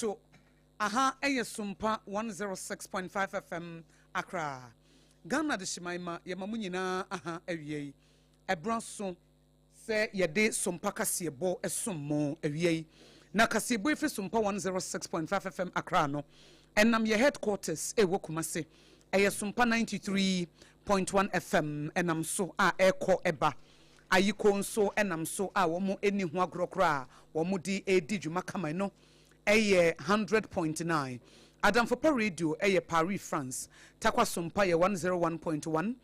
to. Aha ɛyɛ Sompa 106.5 FM Accra. Ghana Adehyeman ma yɛma mo nyinaa aha awia yi. Ɛbra so sɛ yɛde Sompa kaseɛbɔ som mo awia yi. Na kaseɛbɔ yi firi Sompa 106.5 FM Accra no, ɛnam yɛ headquarters ɛwɔ Kumasi. Ɛyɛ Sompa 93.1 FM ɛnam so a ɛrekɔ ɛba. Ayiko nso ɛnam so a wɔn ani ho agorɔ koraa a wɔn de redi dwuma kama. Ɛno ɛyɛ 100.9. Adamfopa Radio ɛyɛ Paris, France. Takwa Sompa yɛ 101.1.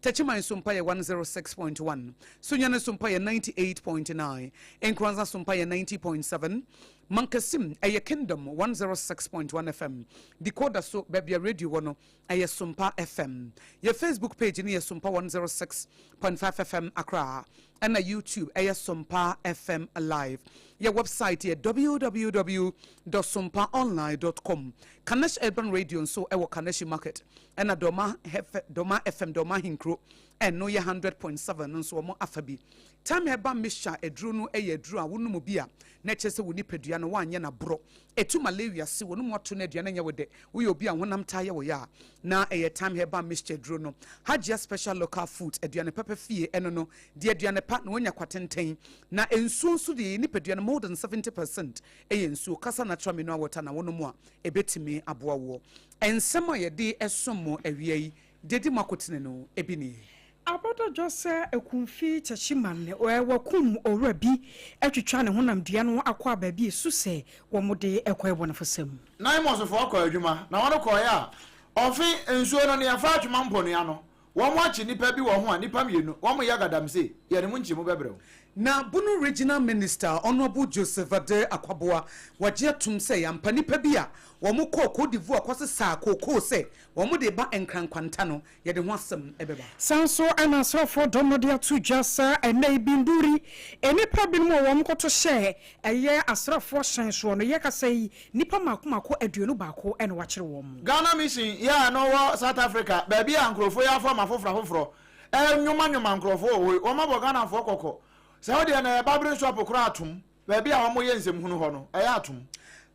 Techiman Sompa yɛ 106.1. Sunyani Sompa yɛ 98.9. Nkoranza Sompa yɛ 90.7. Mankasim ɛyɛ Kingdom 106.1 FM. Decoder so baabi a radio wɔ no ɛyɛ Sompa FM. Yɛ Facebook page no yɛ Sompa 106.5 FM Accra. Ɛna YouTube ɛyɛ Sompa FM Live. Yɛ website yɛ www.sompaonline.com. Kanesh Urban Radio nso ɛwɔ Kaneshi Market. Ɛna Doma, Doma FM Doma Hinkro ɛno yɛ 100.7 nso wɔn afa bi. Time Herbal Mixture aduro no yɛ aduro a wonom bi a na ɛkyerɛ sɛ wo nipadua no woanyɛ n'aborɔ. Ɛtu malaria se wɔnom ato no aduane nyɛ wo dɛ. Woyɛ obi a honam taa yɛ wo ya a, na ɛyɛ Time Herbal Mixture aduro no. Hajia Special Local Foods aduane papa fie ɛno no deɛ aduane pa na woanya kwatenten. Na nsuo nso deɛ yɛ nipadua no more than 70% ɛyɛ nsuo. Kasa Natural Mineral Water na wonom a ɛbɛtumi aboa woɔ. Nsɛm a yɛde som mo awia yi deɛ di mo akotene no ebi nie. Abɔdɔdɔ sɛ Akumfi Techiman wɔkum owura bi atwitwa ne honam dua no akɔ a baabi esu sɛ wɔn de kɔ ɛbɔnefosɛm. Naimɔsfoɔ kɔ adwuma, na wɔn kɔeɛ a, ɔfe nsuo no, nea ɛfa atwema mponua no, wɔn akye nnipa bi wɔ ho a, nnipa mmienu, wɔn yɛ gadamsey, yɛde mo nkyemu bɛbrɛ wo. Na Bono Regional Minister, Honourable Joseph Adair Akwaboah, wagye atom sɛ ampa nnipa bi a wɔkɔɔ Cote d'Ivoire kɔsesaa kookoo sɛ wɔde reba Nkran-Nkwanta no, yɛde ho asɛm bɛba. Saa nso na asraafoɔ dɔm no de ato dwa sɛ ɛnnɛ yi Binduri nnipa binom a wɔn kɔto hyɛɛ ɛyɛ asraafoɔ hyɛn soɔ no, yɛkasa yi nnipa mmaako mmaako 21 na wɔakyere wɔn. Ghana Mission yi a ɛno wɔ South Africa baabi a nkurɔfoɔ yi afɔm afoforɔ afoforɔ ɛnwoma nwoma nkurɔfoɔ wɔ hɔ yi, wɔn abɔ Ghanafoɔ kɔkɔ sɛ wo deɛ na ɛyɛ babere shop koraa atom baabi a wɔn yɛ nsɛmhunu hɔ no ɛyɛ atom.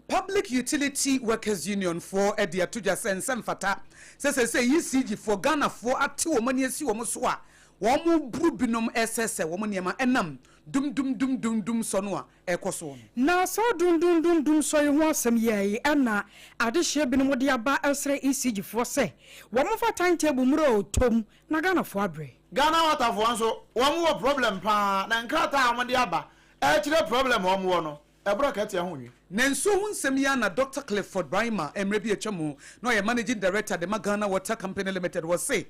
Public Utility Workers Union foɔ de ato dwa sɛ nsɛ mfata sɛ seesei ECG foɔ, Ghanafoɔ ate wɔn ani asi wɔn so a wɔn buru binom resɛesɛe wɔn nneɛma ɛnam dum dum dum dum dum sɔ no a ɛrekɔ soɔ no. Na saa dum dum dum dum sɔ yi ho asɛm yi ara yi na adehyeɛ binom de aba resrɛ ECG foɔ sɛ wɔmfa time table mmrɛ o tom na Ghanafoɔ abrɛ. Ghana Water foɔ nso wɔn wɔ problem paa na nkrataa a wɔn de aba ɛrekyerɛ problem a wɔn wɔ no ɛborɔ kɛteɛ ho nwi. Na nsuo ho nsɛm yi ara na Dɔkta Clifford Braimah mmerɛ bi atwa mu na ɔyɛ Managing Director de ma Ghana Water Company Limited wɔ se,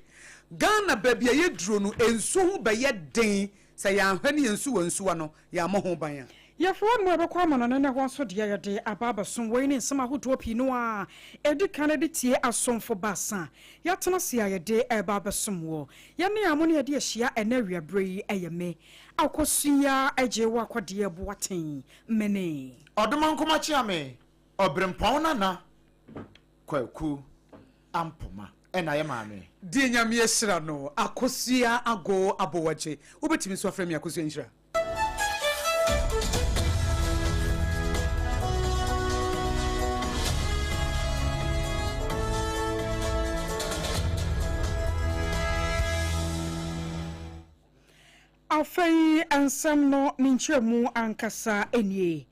Ghana baabi a yɛduro no nsuo ho bɛyɛ den sɛ yɛanhwɛ ne yɛn nsuwa nsuwa no yɛammɔ ho ban a. Yɛfrɛ wɔn a wɔbɛkɔ amanɔne no hɔ nso deɛ yɛde aba abɛsom. Wei ne nsɛm ahodoɔ pii no a ɛdi kan de tie asomfo baasa a yɛatena ase a yɛde reba abɛsom woɔ. Yɛne a mo ne yɛde ahyia ɛnnɛ awiaberɛ yi yɛ me, Akosua Agyewa Kɔdeɛ Boateng, mene. Ɔdomankoma Kyeame, Ɔberempɔn Nana Kwaku Ampoma ɛna yɛ maame. Deɛ Nyame ahyira no, Akosua Ago Abowagye. Wobɛtumi nso afrɛ me Akosua Nhyira. Afei nsɛm no ne nkyerɛmu ankasa nie.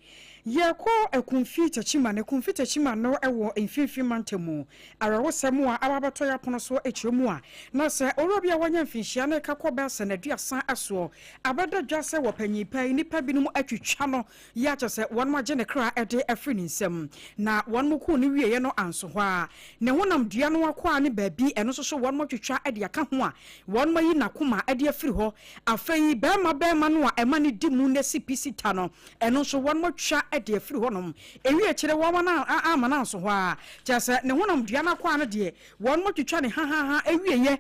Yɛkɔ Akumfi Techiman. Akumfi Techiman no wɔ Mfinfini Mantam mu. Awerɛhosɛm a aba abɛtɔ yɛn apono so kyerɛ mu a, na sɛ owura bi a wanya mfinhyia no reka kɔ bɛyɛ sɛ n'aduasa soɔ abɛda dwa sɛ wɔ panyin pa yi, nnipa binom atwitwa no yɛ akyɛ sɛ wɔn agye ne kra de afiri ne nsam. Na wɔn kuu no wieeɛ no anso hɔ ara. Ne honam dua no akwaa ne baabi, ɛno nso so wɔn atwitwa de aka ho a wɔn ayi n'akoma de afiri hɔ. Afei barima barima no a ɛma no di mu na si pi si ta no, ɛno nso wɔatwa de afiri hɔnom. Ewie akyire wɔn amma no anso hɔ ara, kyerɛ sɛ ne honam dua no akwaa no deɛ, wɔatwitwa ne hahaha awieɛ,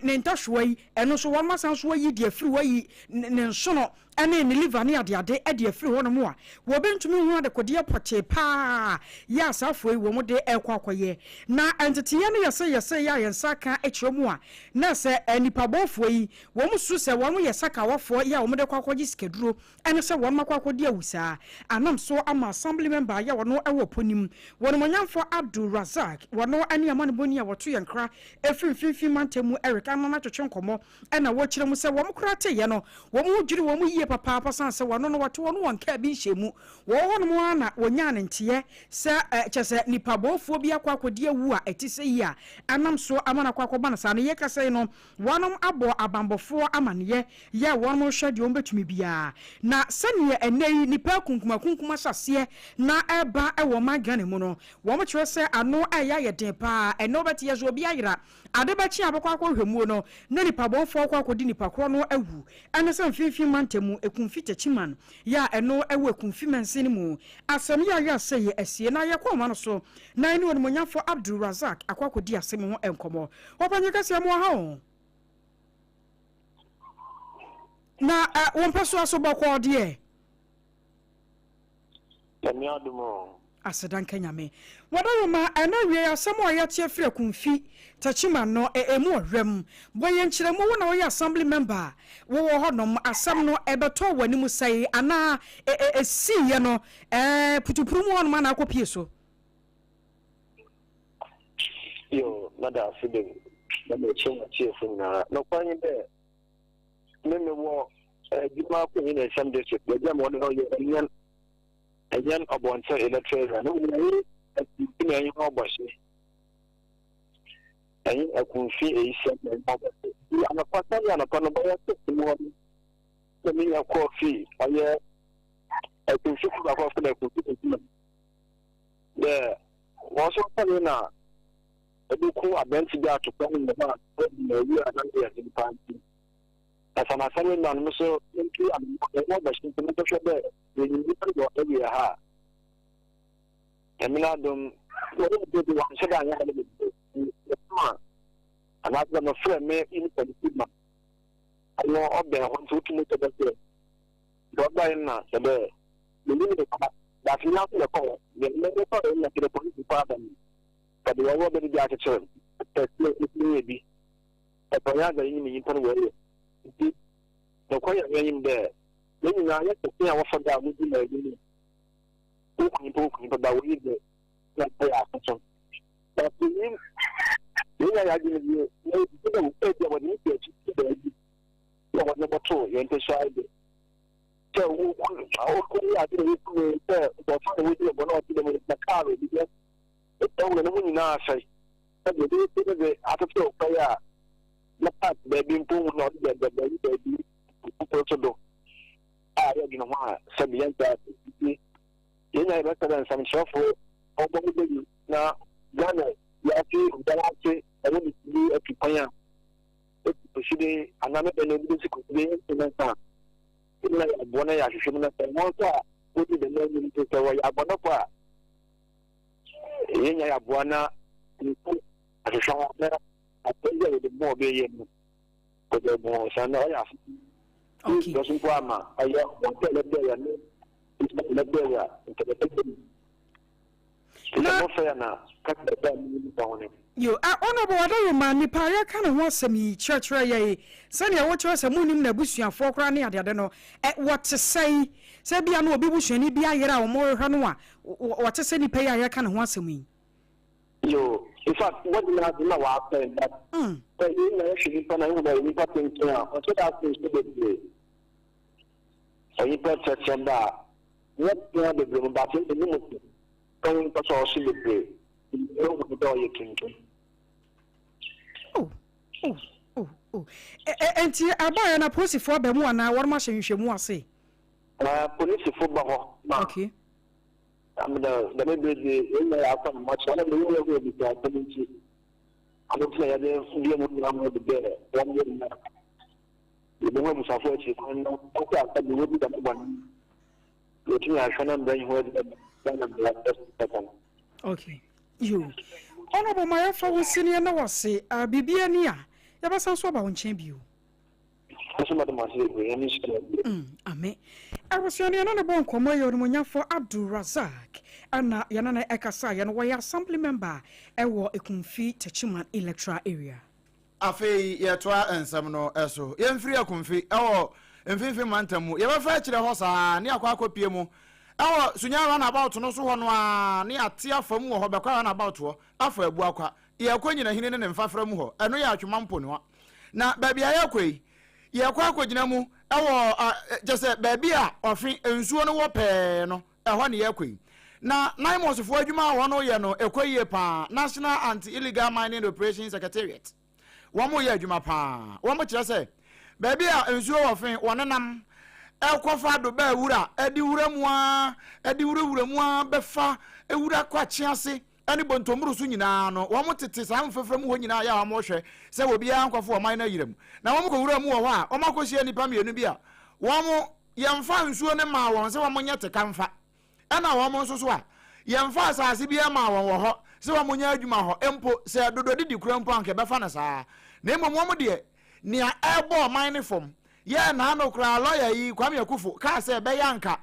ne ntahwewa yi, ɛno nso wɔasan nso ayi de afiri hɔ ayi ne nsono ne ne liver ne adeade de afiri hɔnom a wɔbɛntumi nhu adekodeɛ pɔtee paa yɛ a saa afoɔ yi wɔn de rekɔ akɔyɛ. Na nteteeɛ no yɛ sɛ yɛ sɛ yɛ a yɛn nsa aka kyerɛ mu a na sɛ nnipa bɔnfoɔ yi wɔn su sɛ wɔn yɛ sakawafoɔ yɛ a wɔn de kɔ akɔgye sikaduro ne sɛ wɔn akɔ akɔdi awu saa anam so ama Assembly member yɛ wɔn wɔ Ponim Wɔnumonyamfoɔ Abdul Razak wɔn ne amanebɔni a wɔto yɛn kra firi mfimfini mantam mu Eric Annan atwetwe nkɔmmɔ na wɔkyerɛ mu sɛ wɔn koraa teeɛ no wɔn ho dwiri wɔn yie papaapa sane sɛ wɔn no wɔte wɔn wɔ nkaa bi nhyɛmu wɔ hɔnom ara na wɔnyaa ne nteɛ sɛ kyerɛ sɛ nipa bɔɔfoɔ bi akɔ akɔdi awu a ɛte sɛ yi a anam so ama no akɔ akɔba no saa no yɛkasa yi no wɔnom abɔ abanbɔfoɔ amaneɛ yɛ wɔnom rehwɛ deɛ wɔbɛtumi biara na sɛdeɛ ɛnnɛ yi nipa akunkumakunkum ahyɛaseɛ na ɛreba wɔ ɔman Ghana mu no wɔn kyerɛ sɛ ano ɛreyɛ ayɛ den paa ɛnnɛ wobɛte yɛ sɛ obi ayera Ade bɛkye a bɛkɔ akɔhwɛ muo no, na nipa bɔnfoɔ kɔ akɔdi nipa korɔ no awu. Ɛne sɛ mfimfini mantam mu Ekumfi Techiman yɛ a ɛno ɛwɔ Ekumfi mansin mu. Asɛm yi a yɛ asɛ yi asie na yɛkɔ ɔma no so na yɛne Onimuonyamfoɔ Abdul Razak akɔ akɔdi asɛm yi ho nkɔmmɔ. Ɔpanyin kɛseɛ mo wɔ ha o. Na wo mpɛsoa so bɔkɔɔ deɛ? Nyame adom o. Aseda nka Nyame. Wɔdawoma, ɛna awiei asɛm a yɛate afiri Akumfi, Techiman no, ɛmu ɔhwam. Bɔ yɛn nkyerɛmu, wo na woyɛ assembly member a wowɔ hɔ nom, asɛm no ɛbɛtɔɔ w'anim sɛe anaa ɛsiiɛ no putupuru mu hɔ nom anaa akɔpie so? Yo, mɛda ase bio, na mekyia m'atiefo nyinara. Nokwar nye dɛ, Me me wɔ adwuma kɔ na nsɛm district baabi a mewɔ no yɛ ɛnyɛn ɛnyɛn ɔbɔnten electoral area no wɔyɛ akunfi na ɛnyɛ ho ɔbɔhye ɛnyɛ akunfi eyisɛm na ɛnyɛ ɔbɔhye nti anɔpa sani anɔpa no bɛyɛ six mu hɔ no na me nya kɔɔ fi ɔyɛ akunfi kɔ baako afɔ na akunfi kɔ dɛ wɔn nso sani na Ebeku aberante bi ato fam wɔ hɔ a ɔadi na awu a na ne yɛ dzen paa ntsi. Asanasa no nuanom so nntu anamɔn dɛ wɔbɛhye ntsi monkɔhwɛ dɛ yenyim nyimpa no wɔ area ha a. Nyame n'adom, wɔyɛɛ dede dze wɔannhyɛ da annyɛ ha no beberee ntsi yɛsomaa anaasɛ mefrɛɛ me nyimpa no bi ma ɔno ɔbɛn hɔ ntsi otum kɔ bɛhwɛɛ. Ntsi ɔbae no na kyerɛ dɛ minyim no kwa but me ara so mekɔr hɔ. Dza mekɔree no na kyerɛ dɛ polisifo aba no. Wɔde wɔn rɔba no bi akyekyere no, pɛ sɛ yɛ bi. Ɔpɛ yɛn adze a yenyim nyimpa no wɔyɛ. Ntsi, nokwar Nyame enyim dɛ, hɛn nyina yɛtse kwan a wɔfa do a wodzi ma enyim no, woku nyimpa woku nyimpa ba woyi dze na ɔyɛ asotwe. But yenyim, hɛn nyina yɛadwen dze, na yesusu dɛ ebia wɔdze no si ekyir si beebi na wɔdze no bɔto hɛn mpasua do. Sɛ woku no, woyɛ adze na woku no, sɛ nkorɔfo na wodzi no bɔn a ɔtse dɛm, na kaar obi dɛ. Ɛwɔ ne ho nyinaa asɛe. Sɛdeɛ ɛbɛyɛ sɛ ne de atete ɔkwan a na park baabi mpo hu na ɔde dɛdɛ baabi baabi foforɔ to do a yɛdwene ho a sɛbi yɛnte ase nti yɛn nyinaa yɛbɛsɛ dɛ nsɛmkyerɛfo ɔbɔ ho bɛyi na Ghana yɛase obiara ase ɛwɔ ne tumi atu kwan a ɛsi koside anaa ne bɛn na ebi bɛsi koside yɛnte ne nsa a yɛn nyinaa yɛaboa na yɛahwehwɛ mu na sɛ wɔn nso a wɔdi dɛm anim nso sɛ wɔyɛ abɔnefo a yɛnya yɛaboa na nso ahwehwɛ ho na asɛm bi a yɛde bɔɔ bɛyɛ mu kɔdɛ bɔn san na ɔyɛ afo okay dɔso mpo ama ɔyɛ wɔn sɛ ɛlɛbɛ yɛ ne ɛlɛbɛ yɛ ntɛbɛtɛ mu na mɔfɛ yɛ na kasa bɛ mu nipa ho ne yo a ɔno bɔ wada yɛ ma nipa a yɛka ne ho asɛm yi kyerɛkyerɛ yɛ yi sɛnea wokyerɛ sɛ monim n'abusuafoɔ koraa ne adeade no ɛ wɔte sɛe sɛ bia no obi busuani bi ayera a wɔrehwɛ no a Wɔte sɛ nipa yi a yɛreka ne ho asɛm yi. Yo, in fact, body na ase na w'asɛn but sɛ yɛn nyinaa yɛhwɛ nipa na yɛhu dɛ ɔyɛ nipa tenten a, ɔnhyɛ da ase nso bebree. Ɔyɛ nipa kyerɛkyerɛ ba a, nyɛ tea bebree mu but ɛmu mu so, ɔyɛ nipa sɛ ɔhye bebree, yɛhu dɛ ɔyɛ tuntum. Oh, oh, oh, oh. Enti abaeɛ na polisifoɔ aba mu anaa wɔnom ahyɛ nhwehwɛmu ase? Na polisifo ba hɔ ma Okay. Amena dɛm ber dze hɛn nyina yɛakɔ no mɔkyerɛ na mbrɛ yɛhu ebusuasɛm ntsi, ɔno ntsi na yɛdze bue mu nyina ho do dɛ wɔmboa mu na yebohu ebusuafo ekyir kwan na ɔkɔ a sɛbe wodzi dɛm bɔn yi yetum ahwɛ na mbra nye hɔn edzi dɛm Ghana mbra kwan. Okay. Yo. Honorable ma yɛfa wo senior na wase uh, biribi ani a yɛbɛsan so aba wo nkyɛn bio. Nso mɛde mo ase bebree, Nyame nhyira mo bio. Ame. Abusua no yɛne no bɔ nkɔmmɔ yɛ Onimuonyamfoɔ Abdul Razak ɛna yɛne no ɛkasaeɛ no, wɔyɛ Assembly member ɛwɔ Ekumfi Techiman Electoral Area. Afei yɛtoa nsɛm no so. Yɛmfiri Akumfi wɔ Mfimfini Mantam mu. Yɛbɛfa akyire hɔ saa ara ne yɛakɔ akɔpue mu wɔ Sunyani Runabout no so hɔ no ara ne yɛate afa mu wɔ hɔ bɛkɔ Runabout hɔ afa Abuakwa. Yɛrekɔ Nyinahini ne ne mfafra mu hɔ. Ɛno yɛ Atwoma Mponoa. Na baabi a yɛrekɔ yi, yɛrekɔ akɔgyina mu wɔ kyɛ sɛ baabi a ɔfe nsuo no wɔ pɛɛ no, ɛhɔ ne yɛrekɔ yi. Na NAIMOSfoɔ adwuma a wɔyɛ no, ɛkɔ yie paa. National Anti-Illegal Mining Operations Secretariat, wɔyɛ adwuma paa. Wɔkyerɛ sɛ baabi a nsuo wɔ fe, wɔnenam ɛkɔfa adobaa wura de wura mu ara, de wurawura mu ara bɛfa wura kɔ akye ase ne bontommuru so nyinaa no, wɔtete saa mfrafra mu hɔ nyinaa yɛ a wɔhwɛ sɛ obiara nkɔfo ɔman no ayera mu. Na wɔkɔwura mu wɔ hɔ a, wɔakɔhyia nnipa mmienu bi a wɔn yɛmfa nsuo no maa wɔn sɛ wɔnyɛ teka mfa, ɛna wɔn nso so a yɛmfa asase biara maa wɔn wɔ hɔ sɛ wɔnyɛ adwuma hɔ mpo, sɛ dodɔ didi kura mpo anka ɛbɛfa no saa. Na mmom wɔn deɛ, nea ɛrebɔ ɔman no fam yɛɛ n'ano koraa, lɔya yi, Kwame Akufo, kaa sɛ ɛbɛyɛ anka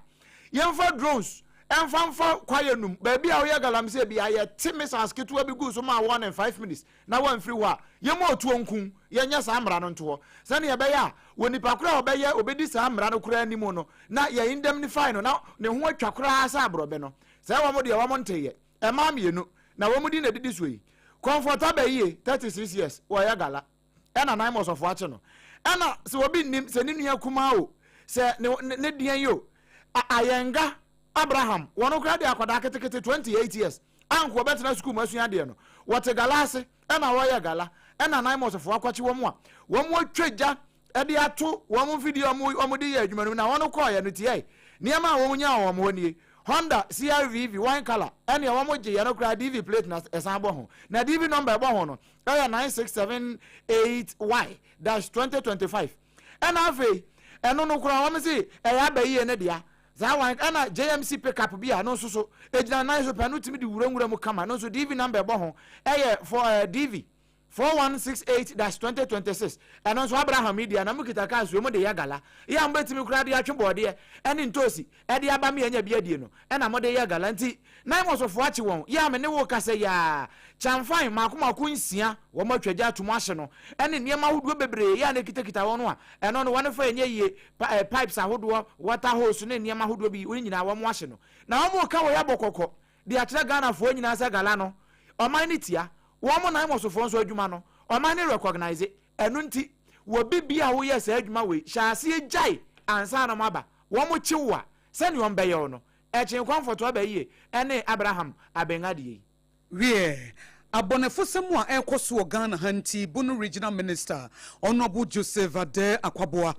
yɛmfa drones mfa mfa kwaeɛ no mu, baabi a woyɛ galamsey biara, yɛte missiles ketewa bi gu so ma wɔn in 5 minutes na wɔamfiri hɔ a, yɛmma otuo nku, yɛnyɛ saa mmara no nto hɔ sɛnea ɛbɛyɛ a wɔ nipa koro a ɔbɛyɛ ɔbɛdi saa mmara no koraa anim no na yɛ indemnify no na ne ho atwa koraa sɛ aborɔbɛ no. Sɛ wɔn deɛ wɔn nteyɛ. Mmaa mmienu na wɔn di na ɛdidi soɔ yi. Comfort Abayie, 36 years, wɔyɛ gala. Ɛna nan mɔsɔfo akye no. Ɛna sɛ obi nnim sɛ ne nua kumaa o, sɛ ne ne deɛn yi o, Ayɛnga Abraham, wɔn koraa de akwadaa ketekete 28 years anko wɔbɛtena sukuu mu asua adeɛ no, wɔte gala ase ɛna wɔyɛ gala. Ɛna nan mɔsɔfo akɔkye wɔn a wɔn atwa gya ɛde ato wɔn mfidie a wɔn de yɛ adwuma no mu na wɔn kɔɔyɛ no tiɛ nneɛma a wɔn nyaa wɔn hɔ nie: Honda CRVV wine colour, ɛne wɔn gye yɛ no koraa DV plate na ɛsan bɔ ho, na DV number ɛbɔ ho no ɛyɛ 9678Y-2025. Ɛna afei ɛno no koraa wɔn se ɛyɛ abayie ne dea saa wine. Ɛna JMC pickup bi a ɛno nso so egyina nan so pɛ no tumi de wurawura mu kama no nso, DV number ɛbɔ ho ɛyɛ for DV 4168-2026. Ɛno nso Abraham yi deɛ na mo kita kaa suo mo de yɛ gala yɛ a mobɛtumi koraa de atwe bɔɔdeɛ ɛne ntoosi ɛde aba me anya bi adie no, ɛna mode yɛ gala. Nti nan mɔsofoɔ akye wɔn yɛ a me ne wo kasa yi a, kyɛnfan maako maako nsia wɔn atwa gya atum ahye no, ɛne nneɛma ahodoɔ bebree yɛ a na ekitakita wɔn no a ɛno no wɔn fa ɛnyɛ yie pa, pipes ahodoɔ, water hose ne nneɛma ahodoɔ bi wɔn nyinaa wɔn ahye no. Na wɔn ka wɔ yɛ abɔ kɔkɔ de akyerɛ Ghanafoɔ nyinaa sɛ gala no ɔman no tia wɔn mo nan mɔsofoɔ nso adwuma no ɔman no recognize. Ɛno nti wɔ bi a woyɛ saa adwuma wei hyɛ aseɛ gyae ansa na mo aba wɔn mo kyew a sɛnea wɔn bɛyɛ wo no ɛkyen Comfort Abayie ɛne Abraham Abengadeɛ yi. Wiɛ, abɔnefosɛm a ɛrekɔ so wɔ Ghana ha nti, Bono Regional Minister, Honourable Joseph Adair Akwaboah,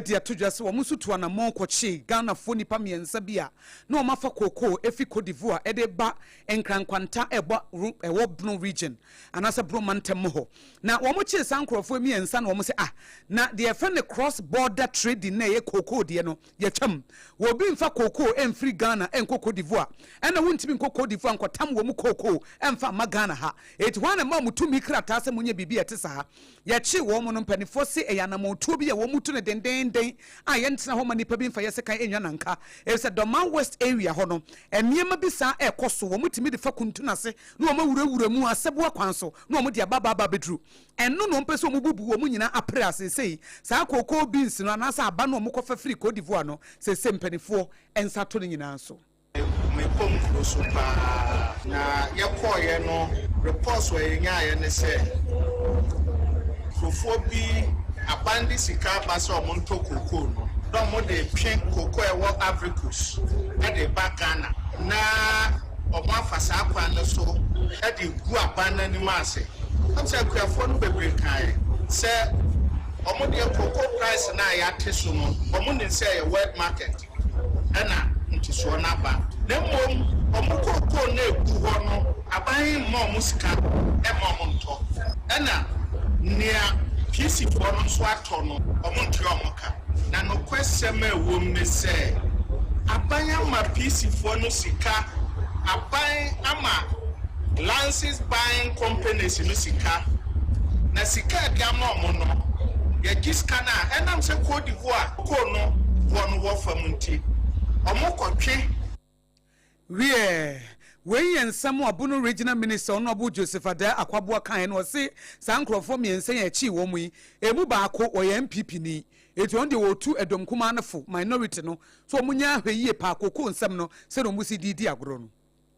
de ato dwa sɛ wɔn nso tu anammɔn kɔkyee Ghanafoɔ nnipa mmiɛnsa bi a na wɔafa kookoo efi Cote d'Ivoire de ba Nkrankwanta ɛbɔ ɛwɔ Bono Region anaasɛ Bono mantam mu hɔ. Na wɔn kyee saa nkurɔfoɔ mmiɛnsa na wɔn sɛ, ah, na deɛ yɛfrɛ no cross border trading na ɛyɛ kookoo deɛ no yɛtwam. Wɔbi mfa kookoo mfiri Ghana nkɔ Cote d'Ivoire, ɛna wontumi nkɔ Cote d'Ivoire nkɔtam wɔ mu kookoo mfa mma Ghana ha. Eti hɔ na ma mo tumi krataa sɛ monyɛ biribi a ɛte saa? Yɛkye wɔn no, mpanimfoɔ se ɛyɛ anammɔntuo bi a wɔn mu tu no dendenden a yɛntena hɔ ma nipa bi mfa yɛ sekan nnwa nanka, efisɛ Dɔman West area hɔ no, nneɛma bi saa ɛkɔ so. Wɔn tumi de fa kuntun ase na wɔn awurawura mu asɛboa kwan so na wɔn de aba aba aba abɛduru. Ɛno na wɔn pɛ sɛ wɔn bubu wɔn nyinaa apere a seesei saa kookoo beans no anaasɛ aba no a wɔn kɔfa firi Cote d'Ivoire no, seesei mpanimfoɔ nsa to ne nyinaa so. Mekɔ nkuro so paa na yɛkɔɔeɛ no, reports a yɛnyaeɛ ne sɛ nkurɔfoɔ bi aban de sika aba sɛ ɔmo ntɔ kookoo no na ɔmo de twe kookoo a ɛwɔ Ivory Coast ɛde ba Ghana na ɔmo afa saa kwan no so ɛde gu aban n'anim ase. Ɛm sɛ akuafoɔ no bebree kaeɛ sɛ ɔmo deɛ, kookoo price no a yɛate so no, ɔmo nim sɛ ɛyɛ world market ɛna ntosoɔ no aba, na mmom ɔmo kookoo no egu hɔ no, aban mma ɔmo sika ɛma ɔmo ntɔ, ɛna nea PC foɔ no nso atɔ no, ɔmo ntua ɔmo ka. Na nokwasɛm a ɛwɔ mu ne sɛ aban ama PC foɔ no sika, aban ama license buying companies no sika, na sika a ɛde ama ɔmo no Yɛgye sika no a, ɛnam sɛ Cote d'Ivoire cocoa no boɔ no wɔ fam nti, wɔkɔtwe. Wiɛ, wei yɛ nsɛm a Bono Regional Minister Honourable Joseph Adair Akwaboah kaeɛ no. Ɔse saa nkorɔfoɔ mmiɛnsa yi a ɛkyee wɔn yi, ɛmu baako ɔyɛ NPP ni, enti ɔno deɛ ɔretu ɛdɔm kumaa no fo, minority no, sɛ wɔn nyɛ ahwɛyie paa kokoo nsɛm no sɛdeɛ wɔn si de redi agorɔ no.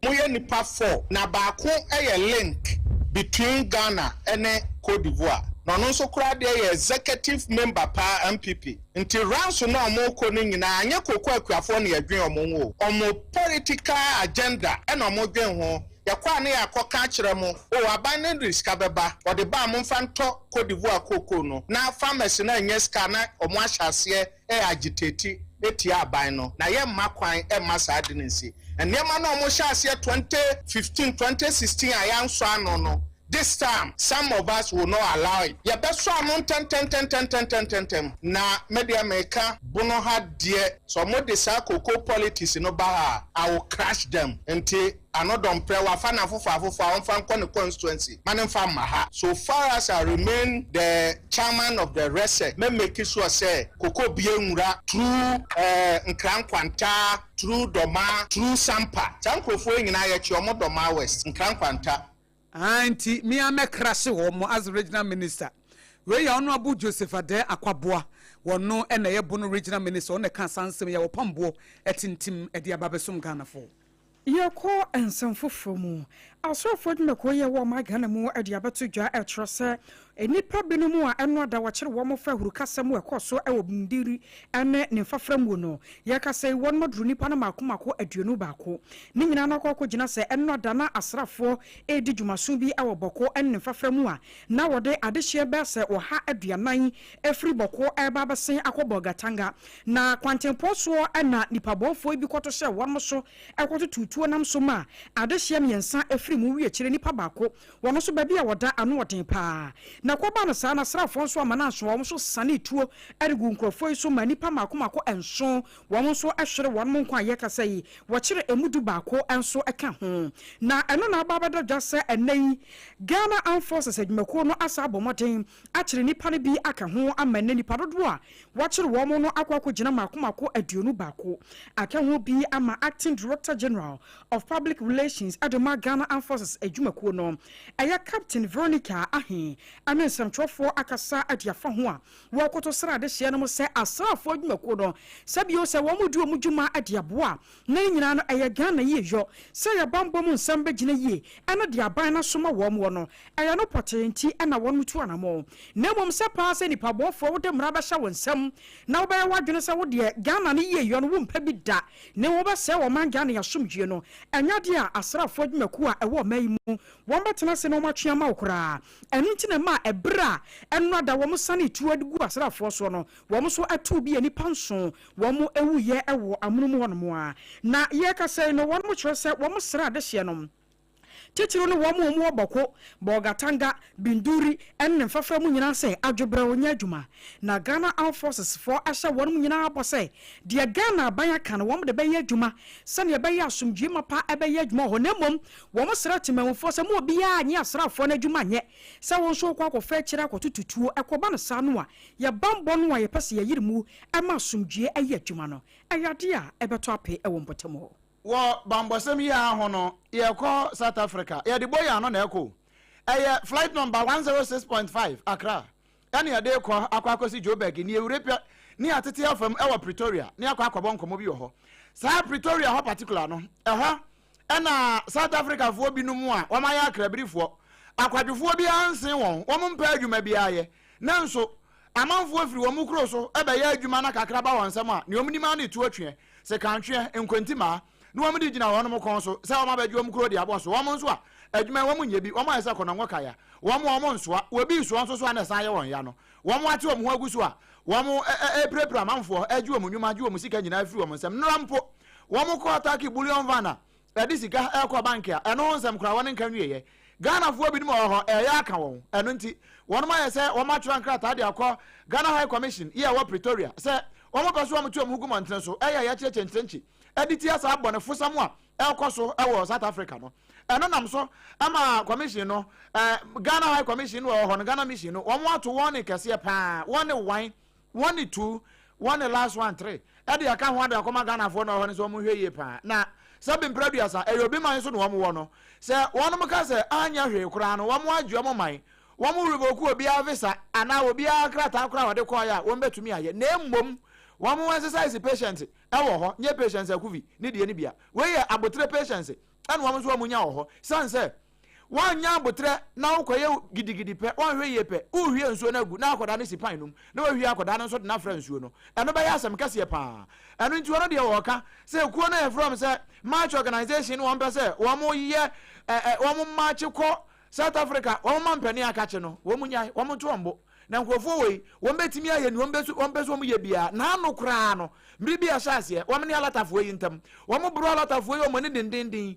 Wɔyɛ nnipa four na baako yɛ link between Ghana ne Cote d'Ivoire na ɔno nso koraa deɛ yɛ executive member paa NPP nti rounds no a wɔrekɔ no nyinaa anyɛ kooko akuafoɔ na yɛdwen wɔn ho o, wɔn political agenda na wɔdwen ho, yɛkɔ a na yɛakɔka akyerɛ mo o aban no de sika bɛba, ɔde ba a momfa ntɔ Cote d'Ivoire kooko no na farmers no annya sika a na wɔahyɛ aseɛ agitate tia aban no na yɛmma kwan mma saa ade no nsi. Nneɛma no a wɔhyɛɛ aseɛ 2015, 2016 a yɛansɔ ano no, this time some of us will not allow it. Yɛbɛsɔ ano ntɛntɛntɛntɛntɛntɛntɛm. Na me deɛ meka, Bono ha deɛ, sɛ wɔde saa cocoa politics no ba ha a, I will crush them. Nti Ano dɔmprɛ, wafa no afoforo afoforo a ɔmfa nkɔ ne constituency ma no mfa mma ha. So far as I remain the chairman of the RESEC, mɛ make sure sɛ koko bie nwura through eh, Nkran Nkwanta, through Dɔma, through Sampa. Saa nkurɔfoɔ yi nyinaa yɛkye wɔn Dɔma West, Nkran Nkwanta. Aah nti me ara mɛ crashe wɔn as regional minister. Wei yɛ Honourable Joseph Adair Akwaboah, wɔno na ɛyɛ Bono regional minister, ɔno na ɛkaa saa nsɛm yi a wɔpam boɔ atintim de aba abɛsom Ghanafoɔ. Yɛkɔ nsɛm foforɔ mu. Asraafoɔ adwumakuo yi a ɛwɔ ɔman Ghana mu de abɛto dwa rekyerɛ sɛ nnipa binom a ɛno ada wɔkyere wɔn fa ahurukasɛm a ɛkɔɔ so wɔ Bindiri ne ne mfafra mu no, yɛkasa yi wɔnom aduru nnipa no mmaako mmaako 21. Ne nyinaa no akɔ akɔgyina sɛ ɛno ada na asraafoɔ redi dwumaso bi wɔ Bɔko ne ne mfafra mu a na wɔde adehyeɛ bɛyɛ sɛ 140 firi Bɔko reba abɛsen akɔ Bolgatanga. Na kwantempɔn soɔ na nnipabɔnfoɔ yi bi kɔto hyɛɛ wɔnom so kɔtotoo tuo nam so maa adehyeɛ mmiɛnsa firii mu wie akyire nipa baako, wɔn nso baabi a wɔda ano ɔden pa ara. Na ɛkɔbaa no saa no asraafoɔ nso amma no anso wɔn nso sanee tuo de guu nkurɔfoɔ yi so maa nnipa mmaako mmaako nson, wɔn nso hwere wɔn nkwa a yɛrekasa yi wɔkyere ɛmu dubaako nso ka ho. Na ɛno na aba abɛda dwa sɛ ɛnnɛ yi Ghana Armed Forces adwumakuo no asan abɔ mmɔden akyere nnipa no bi aka ho ama nnɛ nnipa dodoɔ a wɔakyere wɔn no akɔ akɔgyina mmaako mmaako 21. Aka ho bi ama Acting Director General of Public Relations de ma Ghana Armed Forces adwumakuo no, ɛyɛ Captain Veronica Ahe ne nsɛmtwerɛfoɔ akasa de afa ho a wɔrekoto sra adehyeɛ no mu sɛ asraafoɔ adwumakuo no sɛ bio sɛ wɔn redi wɔn dwuma de aboa na ne nyinaa no ɛyɛ Ghana yie yɔ sɛ yɛ banbɔ mu nsɛm bɛgyina yie ɛne deɛ aban no asoma wɔn wɔ no ɛyɛ no pɔtee nti na wɔn tu anamɔn na mmom sɛ paa sɛ nipa bɔnfoɔ wode mmara bɛhyɛ wo nsam na wobɛyɛ w'adwene sɛ wo deɛ Ghana no yie yɔ no wompɛ bi da na mmom wobɛsɛe ɔman Ghana yɛ asomdwie no ɛnyɛ adeɛ a asraafoɔ adwumakuo a ɛwɔ ɔman yi mu wɔn bɛtena ase na wɔn atwe ama wo koraa ɛno nti na ɛmaa ɛberɛ a ɛno ada wɔn sanee tuo de guu asraafoɔ soɔ no wɔn nso too bi a nnipa nson wɔn wuiɛ wɔ amono mu hɔnom ara. Na yɛrekasa yi no, wɔn kyerɛ sɛ wɔn sra adehyeɛ no, titiriw ne wɔn a wɔwɔ Bawku, Bolgatanga, Binduri ne ne mfrafra mu nyinaa sɛ adwobrɛw nyɛ adwuma. Na Ghana Armed Forces foɔ ahyɛ wɔn nyinaa bɔ sɛ deɛ Ghana aban aka no wɔn de bɛyɛ adwuma sɛdeɛ ɛbɛyɛ asomdwoeɛ mapa bɛyɛ adwuma wɔ hɔ na mmom wɔn srɛ temanmufoɔ sɛ mo obiara nye asraafoɔ no adwuma nyɛ sɛ wo nso wokɔ akɔfa akyire akɔtoto tuo ɛkɔba no saa no a yɛ banbɔ no a yɛpɛ sɛ yɛyere mu ma asomdwoeɛ yɛ adwuma no, ɛyɛ adeɛ a ɛbɛtɔ ape wɔ mpɔtam hɔ. Wɔ bambɔsɛm yi ara ho no, yɛkɔ South Africa, yɛde Boya no na ɛkɔ o. Ɛyɛ flight number 106.5 Accra ɛna yɛde rekɔ akɔ akɔsi Joburg ne yɛwura pɛ ne yɛatete afa mu ɛwɔ Pretoria ne yɛakɔ akɔbɔ nkɔmmɔ bi wɔ hɔ. Saa Pretoria hɔ particular no, ɛhɔ ɛna South Africafoɔ binom a wɔayɛ akrabirifoɔ, akwadwofoɔ biara nsen wɔn, wɔn mpɛ adwuma biara yɛ, Nanso, amanfoɔ firi wɔn kuro so bɛyɛ adwuma na kakra ba wɔn nsam a, nea wɔnim ara ne tuo-tweɛ, sekan-tweɛ, nkontimaa, na wɔde gyina wɔn kɔn so sɛ wɔabɛgye wɔn kuro de abɔ so. Wɔn nso a, adwuma yi wɔnyɛ bi, wɔayɛ sɛ kɔnɔngo kaya, wɔn a wɔnsoa, obi resoa nso so a na ɛsan yɛ wɔn ya no, wɔate wɔn ho agu so a wɔrepirapira amanfoɔ, regye wɔn nnwuma, gye wɔn sika nyinaa firi wɔn nsam. Nnora mpo, wɔkɔɔ Turkey bullion van a ɛde sika rekɔ bank a, ɛno ho nsɛm koraa wɔn nka nwieɛ. Ghanafoɔ binom wɔ hɔ, ɛreyɛ aka wɔn. Ɛno nti, wɔnom ayɛ sɛ wɔn atwerɛ nkrataa de akɔ Ghana High Commission yi a ɛwɔ Pretoria sɛ wɔn pɛ so wɔn to wɔn ho gu mmɔntene so ɛyɛ yɛkyerɛ kyenkyerenkye de tia saa bɔnefosɛm a ɛrekɔ so wɔ South Africa no. Ɛno nam so ama commission no, Ghana High Commission no wɔ hɔ no, Ghana Mission no, wɔn ato wɔn ne kɛseɛ paa, wɔn ne one, wɔn ne two, wɔn ne last one three, ɛde aka ho ade akɔma Ghanafoɔ na wɔ hɔ no sɛ wɔn hwɛ yie paa. Na sɛ mpere 30, ɛyɛ obi man so na wɔn wɔ no, sɛ wɔn ka sɛ anyɛ hwee koraa no, wɔn agye wɔn man, wɔn revoke obiara visa anaa obiara krataa koraa a wɔde kɔɔeɛ a wɔn bɛtumi ayɛ, na mmom wɔn exercise patient ɛwɔ hɔ, nyɛ Patience Akuvi ne deɛ no bia. Wei yɛ abotrɛ patience ɛna wɔn nso wɔn nya wɔ hɔ, san sɛ wɔanya abotrɛ na wokɔyɛ gidigidi pɛ, wɔnhwɛ yie pɛ, wohwie nsuo no agu na akɔdaa no si pan no mu na wahwie akɔdaa no nso de no afra nsuo no, ɛno bɛyɛ asɛm kɛseɛ paa. Ɛno nti ɔno deɛ wɔka sɛ kuo no a yɛfrɛ wɔn sɛ march organization no, wɔn pɛ sɛ wɔn yɛ ɛ wɔn march kɔ South Africa, wɔn ma mpanin akakye no, wɔn nyae, wɔn nto wɔn bo. Na nkurɔfoɔ wei, wɔn bɛtumi ayɛ nea wɔn bɛ wɔn pɛ sɛ wɔn yɛ biara. N'ano koraa no, mmere bi a ɛhyɛ aseɛ, wɔn ne alatafoɔ yi ntam, wɔn boro alatafoɔ yi wɔn ani dendenden,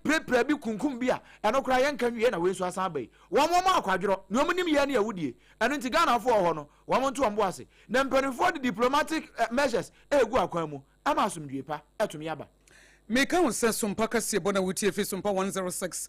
pirapira bi, kunkum bi a, ɛno koraa yɛnka nwie na wei nso asan aba yi. Wɔn wɔn akwadworɔ, nea wɔn nim yɛ ne awudie. Ɛno nti Ghanafoɔ wɔ hɔ no, wɔn nto wɔn bo ase. Na mpanimfoɔ de diplomatic measures regu akwan mu ama asomdwie pa atumi aba. Meka wo sɛ Sompa kaseɛbɔ na wotie fi Sompa 106.5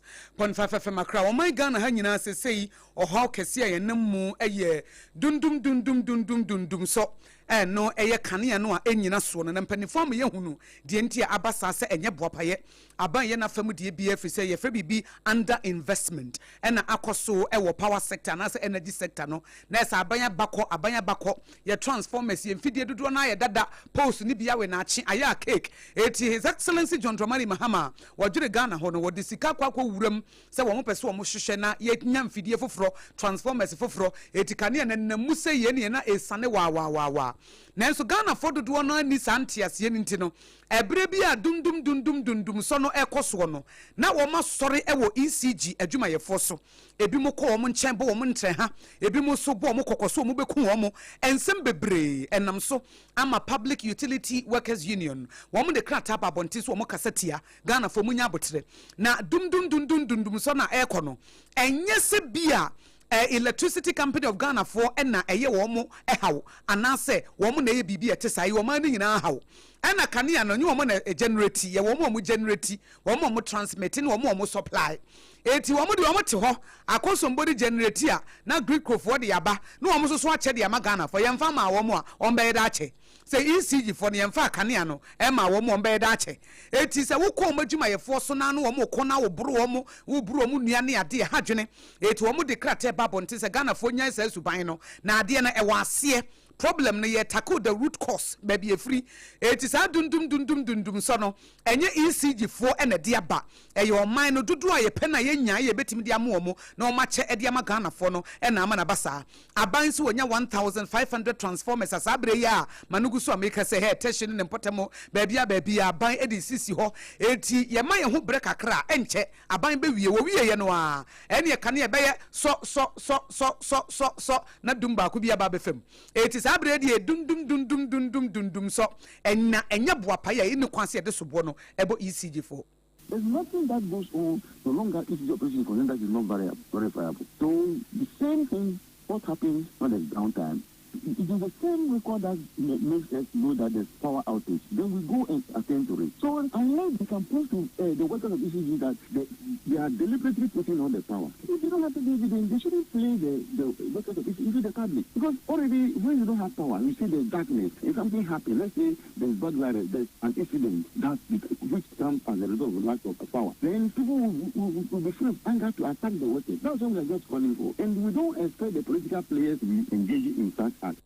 FM Accra. Ɔman Ghana ha nyinaa sesei ɔhaw kɛseɛ a yɛnam mu yɛ dundum dundum dundum dundum sɔ. Ɛno ɛyɛ kanea no a ɛnnyina soɔ no, na mpanimfoɔ ama yɛahunu deɛ nti a aba saa sɛ ɛnyɛ boapayɛ. Aban yɛ n'afa mu deɛ biara ɛfiri sɛ yɛfrɛ biribi under investment ɛna akɔ so wɔ power sector anaasɛ energy sector no, na ɛsɛ aban aba kɔ, aban aba kɔ. Yɛ transformers, yɛ mfidie dodoɔ no ara yɛ dada, poles no bi awe na akye, ayɛ a cake. Eti His Excellency John Dramani Mahama a wɔdwene Ghana ho no, wɔde sika akɔ akɔ wuram sɛ wɔn pɛ sɛ wɔn hwehwɛ na yɛnya mfidie foforɔ, transformers foforɔ. Eti kanea no nenam mu sɛ yei ne yɛn na ɛresane waawaawaa. Nanso Ghanafoɔ dodoɔ no ara nni saa nteaseɛ no nti no, ɛberɛ bi a dundum dundum dundum sɔ no rekɔ soɔ no, na wɔn asɔre wɔ ECG adwumayɛfoɔ so. Ebinom kɔ wɔn nkyɛn bɔ wɔn ntrɛha, ebinom nso bɔ wɔn kɔkɔ sɛ wɔbɛku wɔn. Nsɛm bebree nam so ama Public Utility Workers Union wɔn de krataa aba abɔnten sɛ wɔkasa tia Ghanafoɔ, munya aboterɛ. Na dumdumdundumdundum sɔ no a ɛrekɔ no, ɛnyɛ sɛ bi a Electricity Company of Ghana foɔ na ɛyɛ wɔn haw anaasɛ wɔn na ɛyɛ biribi a ɛte saa, ɛyɛ ɔman no nyinaa haw. Ɛna kanea no, ɛnyɛ wɔn na ɛgenerate, yɛ wɔn a wɔgenerate, wɔn a wɔtransmit ne wɔn a wɔsupply. Enti wɔn deɛ wɔn te hɔ, Akosombo de generate a, na Gridco foɔ de aba, na wɔn nso so akyɛ de ama Ghana foɔ. Yɛnfa mmaa wɔn a, wɔn bɛyɛ dɛ akyɛ. Sɛ ECG foɔ no, yɛnfaa kanea no mmaa wɔn a, wɔn bɛyɛ dɛ akyɛ. Enti sɛ wokɔ wɔn adwumayɛfoɔ so na ne wɔn reko na woboro wɔn, woboro wɔn nnua ne adeɛ, ɛha adwene. Enti wɔn de krataa ba abɔnten sɛ Ghana foɔ nyae saa suban no, na adeɛ no ɛwɔ aseɛ. Problem no, yɛ tackle the root cause, baabi ɛfiri. Enti saa dundum dundum dundum sɔ no, ɛnyɛ ECG foɔ na ɛde aba. Ɛyɛ ɔman no dodoɔ a yɛpɛ no a yɛnyaeɛ a yɛbɛtumi de ama wɔn na wɔn akyɛ de ama Ghanafoɔ no na ama no aba saa. Aban nso wanya 1,500 transformers a saa berɛ yi a ma no gu so a meka sɛ hɛ Tɛhye ne ne mpɔtam baabiara baabiara aban de resisi hɔ. Enti yɛma yɛn ho berɛ kakra a ɛnkyɛ aban bɛwie. Wɔwieɛ no ara ɛneɛ kanea ɛbɛyɛ sɔ sɔ sɔ sɔ sɔ sɔ sɔ na dum baako bi aba abɛfa mu. Enti saa berɛ yi deɛ dum dum dum dum dum dum dum dum sɔ ɛna ɛnyɛ boapaeɛ a ɛnni kwan sɛ yɛde soboɔ no ɛbɔ ECG foɔ. There's nothing that goes on so long as ECG operation is concerned that is not verifiable. So the same thing, what happens when there's downtime, it is the same record that makes us know that there's power outage. Then we go and attend to it. So unless they can prove to the workers of ECG that they are deliberately putting on the power, if they don't have the evidence, they shouldn't play the workers of ECG into the public. Because already when you don't have power, you see there's darkness. If something happens, let's say there's burglary, there's an incident that which comes as a result of lack of power, then people will be full of anger to attack the workers. That's what we are just calling for. And we don't expect the political players to be engaging in such acts.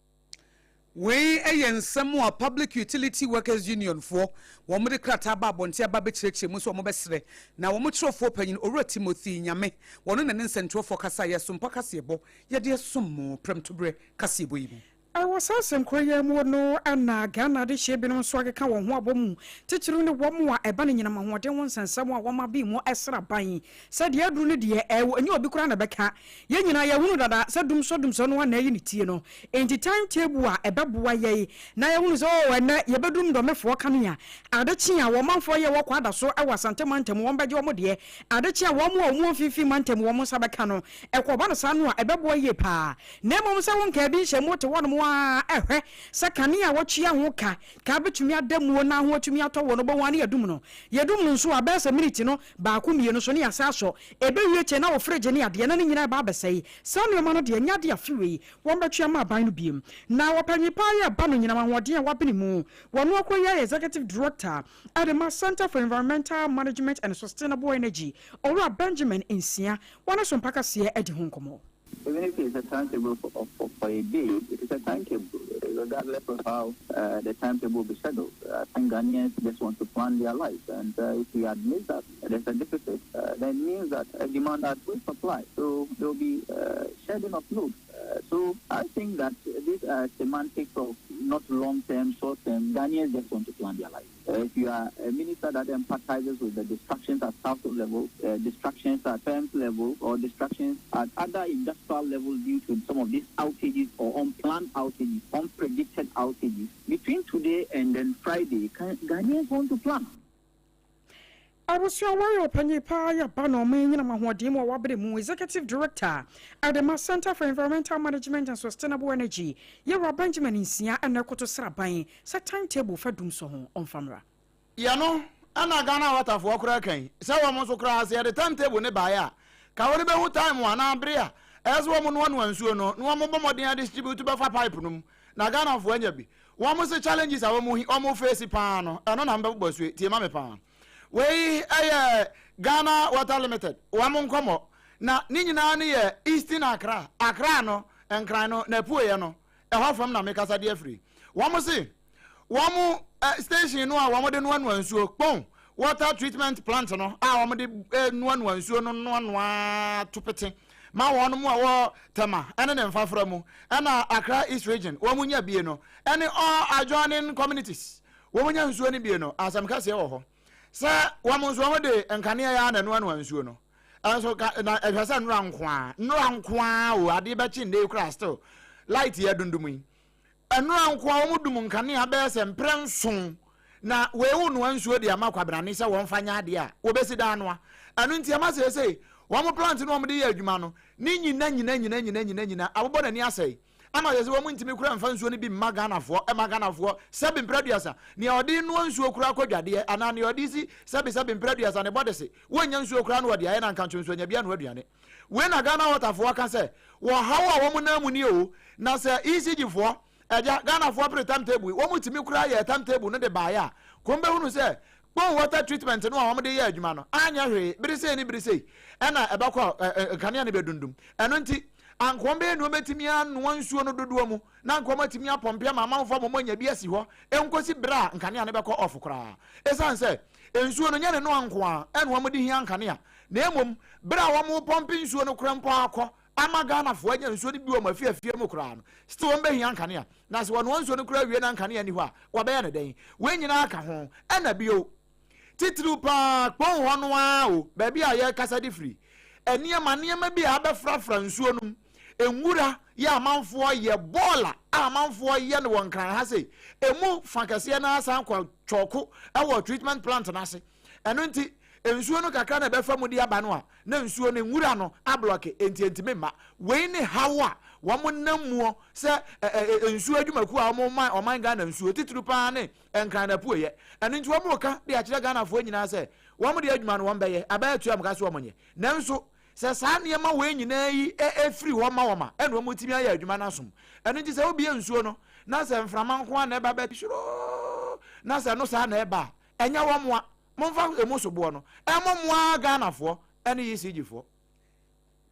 Wei yɛ nsɛm a Public Utility Workers Union foɔ wɔn de krataa ba abɔnten aba abɛkyerɛkyerɛ mu sɛ wɔn bɛsrɛ na wɔn kyerɛwfoɔ panyin Owura Timothy Nyame wɔno na ne nsɛntwerɛfoɔ kasaeɛ Asompa kaseɛbɔ yɛde asom mo prɛmtoberɛ kaseɛbɔ yi mu. Wɔ saa asɛm koro yi ara mu no na Ghana adehyeɛ binom nso akeka wɔn ho abɔ mu, titiriw ne wɔn a ɛba no anyinam ahoɔden ho nsɛnsɛm a wɔama bi mu sraban. Sɛ deɛ aduru no deɛ, ɛnyɛ obi koraa na ɛbɛka. Yɛn nyinaa yɛahunu dada sɛ dumsɔ dumsɔ no ara na ayi ne tie no. Enti time table a ɛbɛboa yɛn na yɛahunu sɛ oh ɛnnɛ yɛbɛdum Dɔmefoɔ kanea, ade kye a wɔn manfoɔ yɛ wɔ Kwada so wɔ Asante mantam wɔn bɛgye wɔn deɛ, ade kye a wɔn a wɔwɔ Mfimfini mantam wɔn nsa bɛka no. Ɛkɔba no saa no a, ɛbɛboa yie paa. Na mmom sɛ wonkaa bi nhyɛ mu wote hɔnom ara ɛhwɛ sɛ kanea a wɔtua ho ka ka bɛtumi ada muo na ho atumi atɔ wɔ no bɛhu a ne yɛdum no. Yɛdum no nso a, bɛyɛ sɛ miniti no baako mmienu so ne yɛasan asɔ. Ɛbɛwie kyɛ na wo fridge ne adeɛ na ne nyinaa ɛba abɛsɛe. Saa nnoɔma no deɛ ɛnyɛ adeɛ a afe wei wɔbɛtwe ama aban no biom. Na ɔpanyin paa yi a ɛba no nyinam ahoɔden a wabene mu. Wɔno akɔ yi ayɛ Executive Director de ma Centre for Environmental Management and Sustainable Energy, Owura Benjamin Nsia, wɔne Sompa Kaseɛ adi ho nkɔmmɔ. Even if it's a timetable for, for, for a day, it is a timetable, regardless of how uh, the timetable will be scheduled. I think Ghanaians just want to plan their lives, and uh, if we admit that there's a deficit, uh, then it means that a demand outweighs supply. So there will be uh, shedding of loads. Uh, so I think that these are semantics of not long-term, short-term. Ghanaians just want to plan their lives. Uh, if you are a minister that empathizes with the distractions at household level, uh, distractions at firms level, or distractions at other industrial levels due to some of these outages or unplanned outages, unpredicted outages, between today and then Friday, can, Ghanaians want to plan. Abusua wɔyɛ ɔpanyin paa yɛ ba na ɔman nyinam ahoɔden mu a wabere mu Executive Director Adema Center for Environmental Management and Sustainable Energy, Yɛwura Benjamin Nsia, ɛna ɛkoto sraban sɛ timetable fa dum so ho ɔmfamra. Yɛno ɛna Ghana Waterfoɔ koraa kan sɛ wɔn nso koraa sɛ yɛde timetable ne baeɛ a, ka wɔde bɛhu time anaa bere a ɛyɛ sɛ wɔn noanoa nsuo no na wɔn bɔ mmɔden adistribute bɛfa pipe no mu na Ghanafoɔ anya bi. Wɔn se challenges a wɔn face paa no, ɛno na mbɛbobɔ sue tie ma me paa. Wei ɛyɛ Ghana Water Limited wɔn nkɔmmɔ, na ne nyinaa no yɛ Eastern Accra. Accra no, Nkran no na apueɛ no, ɛhɔ fam na mekasa de afiri. Wɔn se wɔn station no a wɔn de noanoa nsuo, Kpong Water Treatment Plant no a wɔn de noanoa nsuo no noanoa to pete ma wɔn mu a wɔ Tema ɛne ne mfafra mu ɛna Accra East Region wɔn nya bie no, ɛne all adjoining communities wɔn nya nsuo no bie no. Asɛm kɛseɛ wɔ hɔ sɛ wɔn nso wɔn de nkanea yɛ na noanoa nsuo no ɛnso ka na ɛhwɛ sɛ nnora nkoa nnora nkoa o, adeɛ bɛkye nne kora still light yɛ dundum yi. Nnora nkoa wɔn dum nkanea bɛyɛ sɛ mprɛ 7, na wɔewu noa nsuo de ama kwabrane sɛ wɔn fa nyɛ adeɛ a wɔbɛsi dan noa. Ɛno nti ɛma seesei wɔn plant no wɔn de yɛ adwuma no ne nyina nyina nyina nyina nyina nyina abobɔ n'ani asɛe ama sɛ wɔn ntumi kura mfa nsuo no bi mma Ghanafoɔ. Ɛma Ghanafoɔ, sɛbi mprɛ aduasa, nea ɔde noa nsuo kura akɔ dwadeɛ anaa nea ɔde si, sɛbi sɛbi mprɛ aduasa, ne bɔde se wɔnnya nsuo kura no wɔde ayɛ na nkankyɛ nsuo nya bi ano aduane. Wei na Ghana Waterfoɔ ka sɛ wɔhaw a wɔn nan mu nie o. Na sɛ ECG foɔ ɛgya Ghanafoɔ pere timetable yi, wɔn tumi kura yɛ timetable no de baeɛ a, kɔn bɛhunu sɛ Kpong Water Treatment no a wɔn de yɛ adwuma no anyɛ hwee. Bere sei ne bere sei ɛna ɛbɛkɔ ɛ nkanea no bɛdundum. Ɛno nti anka wɔn bɛyɛ nea wɔbɛtumi anoa nsuo no dodoɔ mu na anka wɔn atumi apɔmpe ama amanfoɔ ama wɔn anya bi asi hɔ nkosi bere a nkanea no bɛkɔ off koraa, ɛsiane sɛ nsuo no nyɛ ne noa nko a ɛna wɔn de hia nkanea, na mmom bere a wɔn pɔmpe nsuo no koraa mpo akɔ ama Ghanafoɔ anya nsuo no bi wɔ wɔn afiafie mu koraa no, still wɔn bɛhia nkanea. Na sɛ wɔnoa nsuo no koraa wie na nkanea ni hɔ a, wɔbɛyɛ no dɛn? Wei nyinaa ka ho. Ɛna bio, titiriw paa, Kpong hɔ no ara o, baabi a yɛrekasa de firi, nneɛma nneɛma bi a abɛfrafra nsuo no mu, nwura yɛ amanfoɔ yɛ bɔɔla a amanfoɔ yɛ no wɔ Nkran ha sei, emu fa kɛseɛ no ara san kɔ kyɔɔko wɔ treatment plant no ase. Ɛno nti, nsuo no kakra na ɛbɛfa mu de aba no a, na nsuo no nwura no ablɔke, enti ɛntumi mma. Wei ne haw a wɔn nam muɔ sɛ nsuo adwumakuo a wɔn ma ɔman Ghana nsuo, titiriw paa ne Nkran na apueɛ. Ɛno nti wɔn reka de akyerɛ Ghanafoɔ nyinaa sɛ wɔn deɛ adwuma no wɔn bɛyɛ, aban atua wɔn ka so wɔn nyɛ. Nanso sɛ saa nneɛma wei nyinaa yi firi hɔ ma wɔn a, ɛna wɔn tumi ayɛ adwuma no asom. Ɛno nti sɛ wobie nsuo no na sɛ mframa nko ara na ɛba bɛ suroo, na sɛ ɛno saa na ɛba a, ɛnyɛ wɔn mmoa. Momfa emu soboɔ no ɛmmɔ mo ara Ghanafoɔ ne ECG foɔ.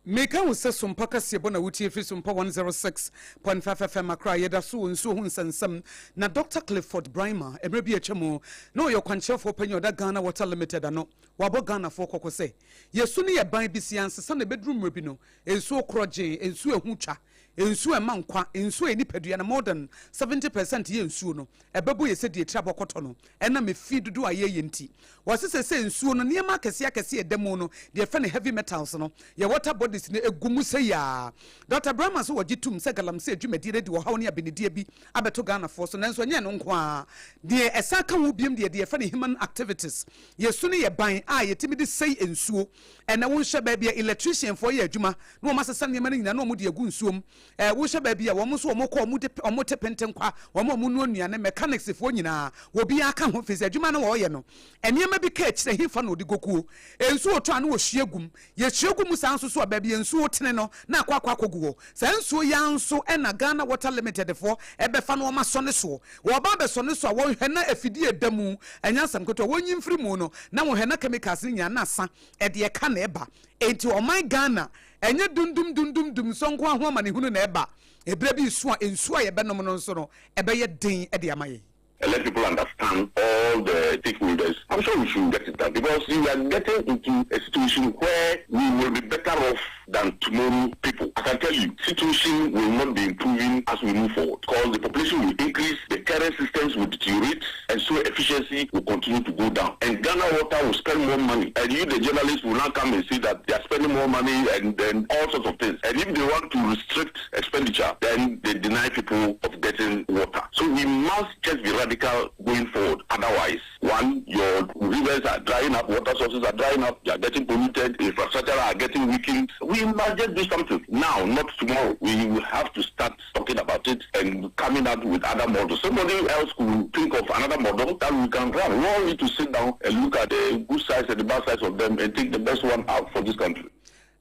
Meka wo sɛ Sompa kaseɛbɔ na wotie firi Sompa 106.5 FM Accra. Yɛda so wɔ nsuo ho nsɛnsɛm na Dr. Clifford Braimah, mmerɛ bi atwa mu na ɔyɛ ɔkwankyerɛfoɔ panyin a ɔda Ghana Water Limited ano. Wabɔ Ghanafoɔ kɔkɔ sɛ yɛsu ne yɛ ban bi si ansesa na ɛbɛduru mmerɛ bi no, nsuo korɔgyee, nsuo ɛho twa, nsuo a ɛma nkwa, nsuo a yɛ nipadua no more than 70% yɛ nsuo no, ɛbɛbɔ yɛ sɛ deɛ tiri abɔkɔtɔ no ɛnam efi dodoɔ a yɛyɛ nti. Wɔse sɛsɛ nsuo no nneɛma akɛseɛ akɛseɛ a ɛda mu no, deɛ yɛfrɛ no heavy metals no, yɛ water bodies no ɛgu mu sɛ yaa. Dɔkta Brahma nso wɔgye tom sɛ galamsey dwumadie no de ɔhaw ne abenedie bi abɛto Ghanafoɔ so, nanso ɛnyɛ ɛno nko ara. Deɛ ɛsan ka ho biom deɛ deɛ yɛfrɛ no human activities, yɛ su ne yɛ ban a yɛtumi de sɛe nsuo. Ɛnnɛ wonhwɛ baabi a electricianfoɔ yɛ adwuma na wɔn asesa nneɛma no nyinaa na wɔn de agu nsuo mu. Ɛɛ wohyɛ baabi a wɔn nso wɔn kɔ wɔn de wɔn te pentenkwa, wɔn a wɔn noa nnuane, mechanics foɔ nyinaa, obiara ka ho, firi sɛ adwuma no wɔreyɛ no, nneɛma bi ka akyire, hefa na wɔde gokuo? Nsuo tɔ a na wɔhwie gu mu, yɛhwie gu mu saa nso so a, baabi a nsuo tene no na akɔ akɔ akɔgu hɔ. Saa nsuo yi ara nso na Ghana Water Limited foɔ bɛfa na wɔasɔ ne soɔ. Wɔba abɛsɔ ne so a, wɔhwɛ na afidie a ɛda mu, ɛnyɛ asɛm ketewa, wɔnyi mfiri mu no, na wɔhwɛ na chemicals no nyinaa na asa, ɛde ɛka na ɛba. Enti ɔman Ghana, ɛnyɛ dundum dundum dumsɔ nko ara ho amanehunu na ɛba. Ɛberɛ bi reso a, nsuo a yɛbɛnom no nso no, ɛbɛyɛ den de ama yɛn. And let people understand all the stakeholders, I'm sure we should get it done because we are getting into a situation where we will be better off than tomorrow people. I can tell you, situation will not be improving as we move forward because the population will increase, the current systems will deteriorate, and so efficiency will continue to go down. And Ghana Water will spend more money. And you, the journalists, will now come and see that they are spending more money and then all sorts of things. And if they want to restrict expenditure, then they deny people of getting water. So we must just be radical going forward. Otherwise, one, your rivers are drying up, water sources are drying up, they are getting polluted, infrastructure are getting weakened. We must just do something now, not tomorrow. We will have to start talking about it and coming up with other models. Somebody else could think of another model that we can run. We all need to sit down and look at the good sides and the bad sides of them and take the best one out for this country.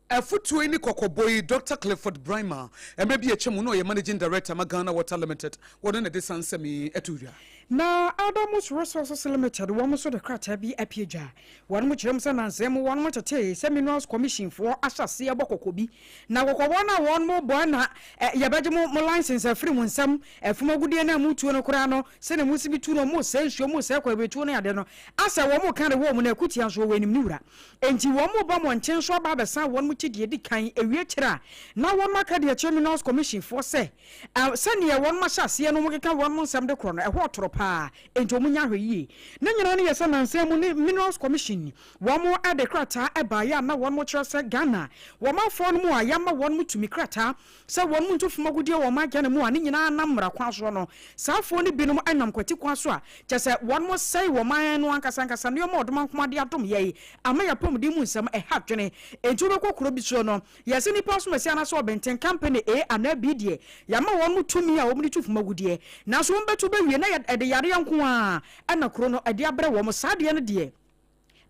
Afotuo yi ne kɔkɔbɔ yi Dɔkta Clifford Braimah, mmerɛ bi a atwa mu na ɔyɛ Managing Director ma Ghana Water Limited, wɔno na ɛde saa nsɛm yi too dwa. Na Adamus Resources Limited wɔn nso de krataa bi apue dwa. Wɔn kyerɛ mu sɛ nansa yi mu wɔn tetee sɛ Minerals Commission foɔ ahyɛ aseɛ bɔ kɔkɔ bi. Na kɔkɔbɔ no a wɔn bɔ na yɛbɛgye mo mo license afiri mo nsam, afum agudeɛ no a motuo no koraa no sɛdeɛ mosi bi tu no mosɛe nsuo, mosɛe kwaebiretuo ne adeɛ no asɛ wɔn ka de wɔ mu no akutia nso wɔ anim ne wura. Enti wɔreba mmɔnten so aba abɛsan wɔn ti deɛ ɛdi kan awie akyire a na wɔn aka de akyerɛ Minerals Commission foɔ sɛ sɛdeɛ wɔn ahyɛ aseɛ no wɔkeka wɔn nsɛm de korɔ no ɛhɔ ɔtoro paa enti wɔn nyɛ ahwɛyie. Ne nyinaa no yɛ sɛ nansa mu ne Minerals Commission wɔn de krataa baeɛ a na wɔn kyerɛ sɛ Ghana wɔmanfoɔ no mu a yɛama wɔn tumi krataa sɛ wɔn ntu fam agudeɛ wɔ ɔman Ghana mu a ne nyinaa nam mmara kwan soɔ no, saa afoɔ no binom nam kwati kwan so a kyerɛ sɛ wɔn sɛe wɔ man no ankasa ankasa nnoɔma a ɔdomankoma de adom yɛn ama yɛn apɔmuden mu nsɛm ɛha adwene. Enti wobɛkɔ kuro bi soɔ no, yɛse nnipa asomasi anaasɛ ɔbɛnten company A anaa B deɛ yɛama wɔn tumi a wɔn de tu fam agudeɛ, nanso wɔn bɛtu bɛwie na ɛde yareɛ nko ara na kuro no de abrɛ wɔn. Saa adeɛ no deɛ.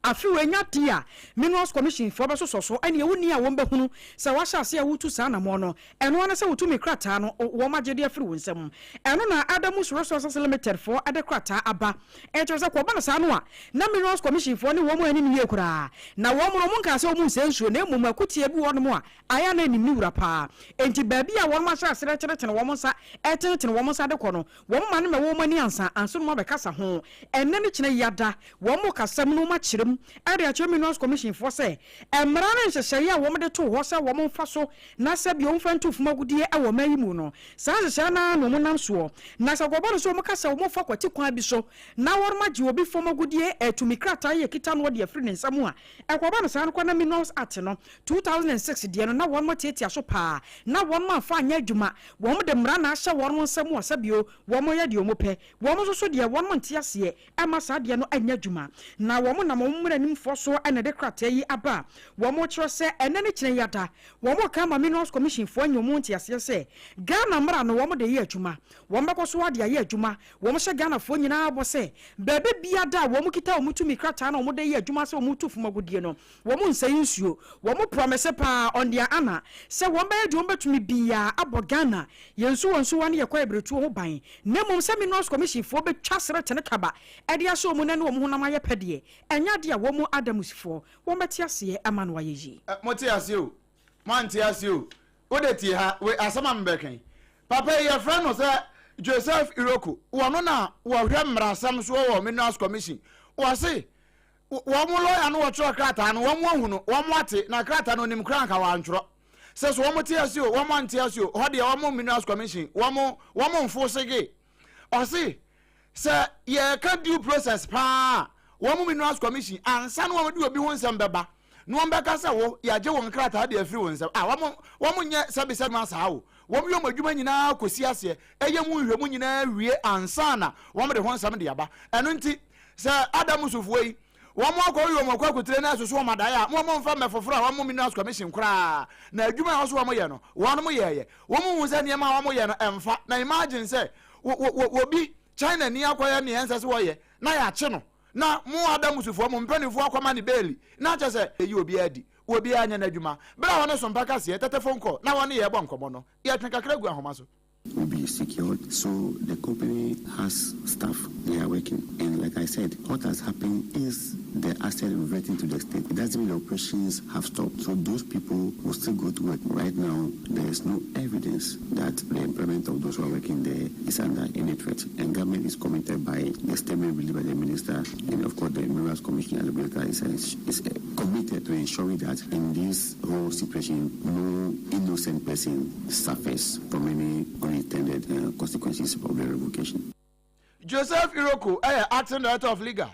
Afe wei nya di a Minerals Commission foɔ bɛsosɔ so ɛneɛ wo nni a wɔn bɛhunu sɛ wahyɛ aseɛ a woretu saa anammɔn no, ɛno ara ne sɛ wo tumi krataa no wɔn agye de afiri wo nsam. Ɛno na Adamus Resources Limited foɔ de krataa aba ɛkyerɛ sɛ kɔba no saa no a na Minerals Commission foɔ ne wɔn anni no yie koraa na wɔn no wɔn nkaa sɛ wɔn nsɛe nsuo na mmom akutia bi wɔ hɔnom a ayɛ a na ɛnim ne wura paa enti baabi a wɔn ahyɛ aseɛ retenetene wɔn nsa ɛtenetene wɔn nsa de kɔ no wɔn ma no mɛwɔ wɔn ani ansa ansa na wɔn abɛkasa ho ɛnnɛ ne kyena yi ada Wɔn kasa mu no wɔakyerɛ mu de akyerɛ Minerals Commission foɔ sɛ mmara ne nhyehyɛeɛ a wɔde too hɔ sɛ wɔn mfa so na sɛdeɛ wɔmfa ntu fam agudeɛ wɔ ɔman yi mu no, saa nhyehyɛeɛ no ara na wɔn nam soɔ. Na sɛ wɔbɔ no sɛ wɔka sɛ wɔfa kwati kwan bi so na wɔn agye obi fam agudeɛ tumi krataa yi a ɛkita noɔ de afiri ne nsa mu a, ɛkɔba no saa no koraa na Minerals Act no, 2006 deɛ no na wɔn atiatia so paa na wɔn amfa anyɛ adwuma. Wɔn de mmara na ahyɛ wɔn nsa mu a sɛbio wɔn yɛ deɛ wɔn pɛ. Wɔn nso so deɛ wɔn nte aseɛ mma saa adeɛ no nyɛ adwuma. Na wɔn nam wɔn mmaranimfoɔ so na ɛde krataa yi aba a wɔkyerɛ sɛ ɛnnɛ ne kyena yi ada. Wɔreka ama Minerals Commission foɔ anya wɔn nteaseɛ sɛ Ghana mmara no wɔn de yɛ adwuma. Wɔn bɛkɔ so ara de ayɛ adwuma. Wɔhyɛ Ghanafoɔ nyinaa bɔ sɛ baabi biada a wɔn kita wɔn tumi krataa no a wɔn de yɛ adwuma sɛ wɔn retu fam agudeɛ no, wɔn nsɛe nsuo. Wɔn promise paa on their honour sɛ wɔn bɛyɛ deɛ wɔn bɛtumi biara abɔ Ghana yɛn nsuwansuwa ne yɛn kwaebiretuo ho ban. Na mmom sɛ Minerals Commission foɔ bɛtwa serɛte ne kaba de ahyɛ wɔn nan ne wɔn honam ayɛ pɛ deɛ, ɛnyɛ adeɛ a wɔn Adamusfoɔ wɔn bɛte aseɛ ama no ayɛ yie. Mote aseɛ o, moante aseɛ o, wode tie ha, wei asɛm a mebɛka yi, papa yi yɛfrɛ no sɛ Joseph Iroko, wɔno na wɔhwɛ mmarasɛm soɔ wɔ Minerals Commission, wɔse wɔn lɔya no wɔtwerɛ krataa no, wɔn ahu no, wɔn ate, na krataa no onim koraa anka wantwerɛ. Sɛ so wɔn te ase o, wɔn ante ase o, hɔ deɛ wɔn Minerals Commission, wɔn wɔn mfo sege. Ɔse sɛ yɛreka due process paa a, wɔn Minerals Commission ansa na wɔn de obi ho nsɛm bɛba na wɔn bɛka sɛ wo yɛagye wɔn krataa de afiri wɔn nsam. Ah, wɔn wɔn nyɛ sɛbisɛbi ma saa o. Wɔn yɛ wɔn adwuma nyinaa kɔsi aseɛ, ɛyɛ mu nhwɛmu nyinaa wie ansa na wɔn de ho nsɛm de aba. Ɛno nti sɛ Adamusufoɔ yi. Wɔn akɔ yi wɔn akɔ akutire na ɛsoso wɔn adaeɛ a, mo wɔn mfa mmɛ foforɔ a wɔn Minerals Commission koraa na adwuma a ɛwɔ so wɔn yɛ no, wɔn yɛɛyɛ. Wɔn hu sɛ nneɛma a wɔn yɛ no ɛmfa. Na imagine sɛ wɔ wɔ wɔbi China ni akɔyɛ nea ɛnsɛ sɛ wɔyɛ na yɛakye no na mo Adamusufoɔ mo mpanimfoɔ akɔma no beeli na kyerɛ sɛ ɛyi obiara adi, obiara nyɛ n'adwuma. Berɛ a wɔne Sompa Kaseɛ, Tetefon kɔ na wɔne yɛn rebɔ nkɔmmɔ no, yɛtwe kakra gu ahoma so. Will be secured. So the company has staff, they are working. And like I said, what has happened is the asset reverting to the state. It doesn't mean the operations have stopped. So those people will still go to work. Right now, there is no evidence that the employment of those who are working there is under any threat. And government is committed by the statement released by the minister, and of course the Minerals Commission and the is committed to ensuring that in this whole situation, no innocent person suffers from any unintended consequences of the revocation. Joseph Iroko yɛ Acting Director of Legal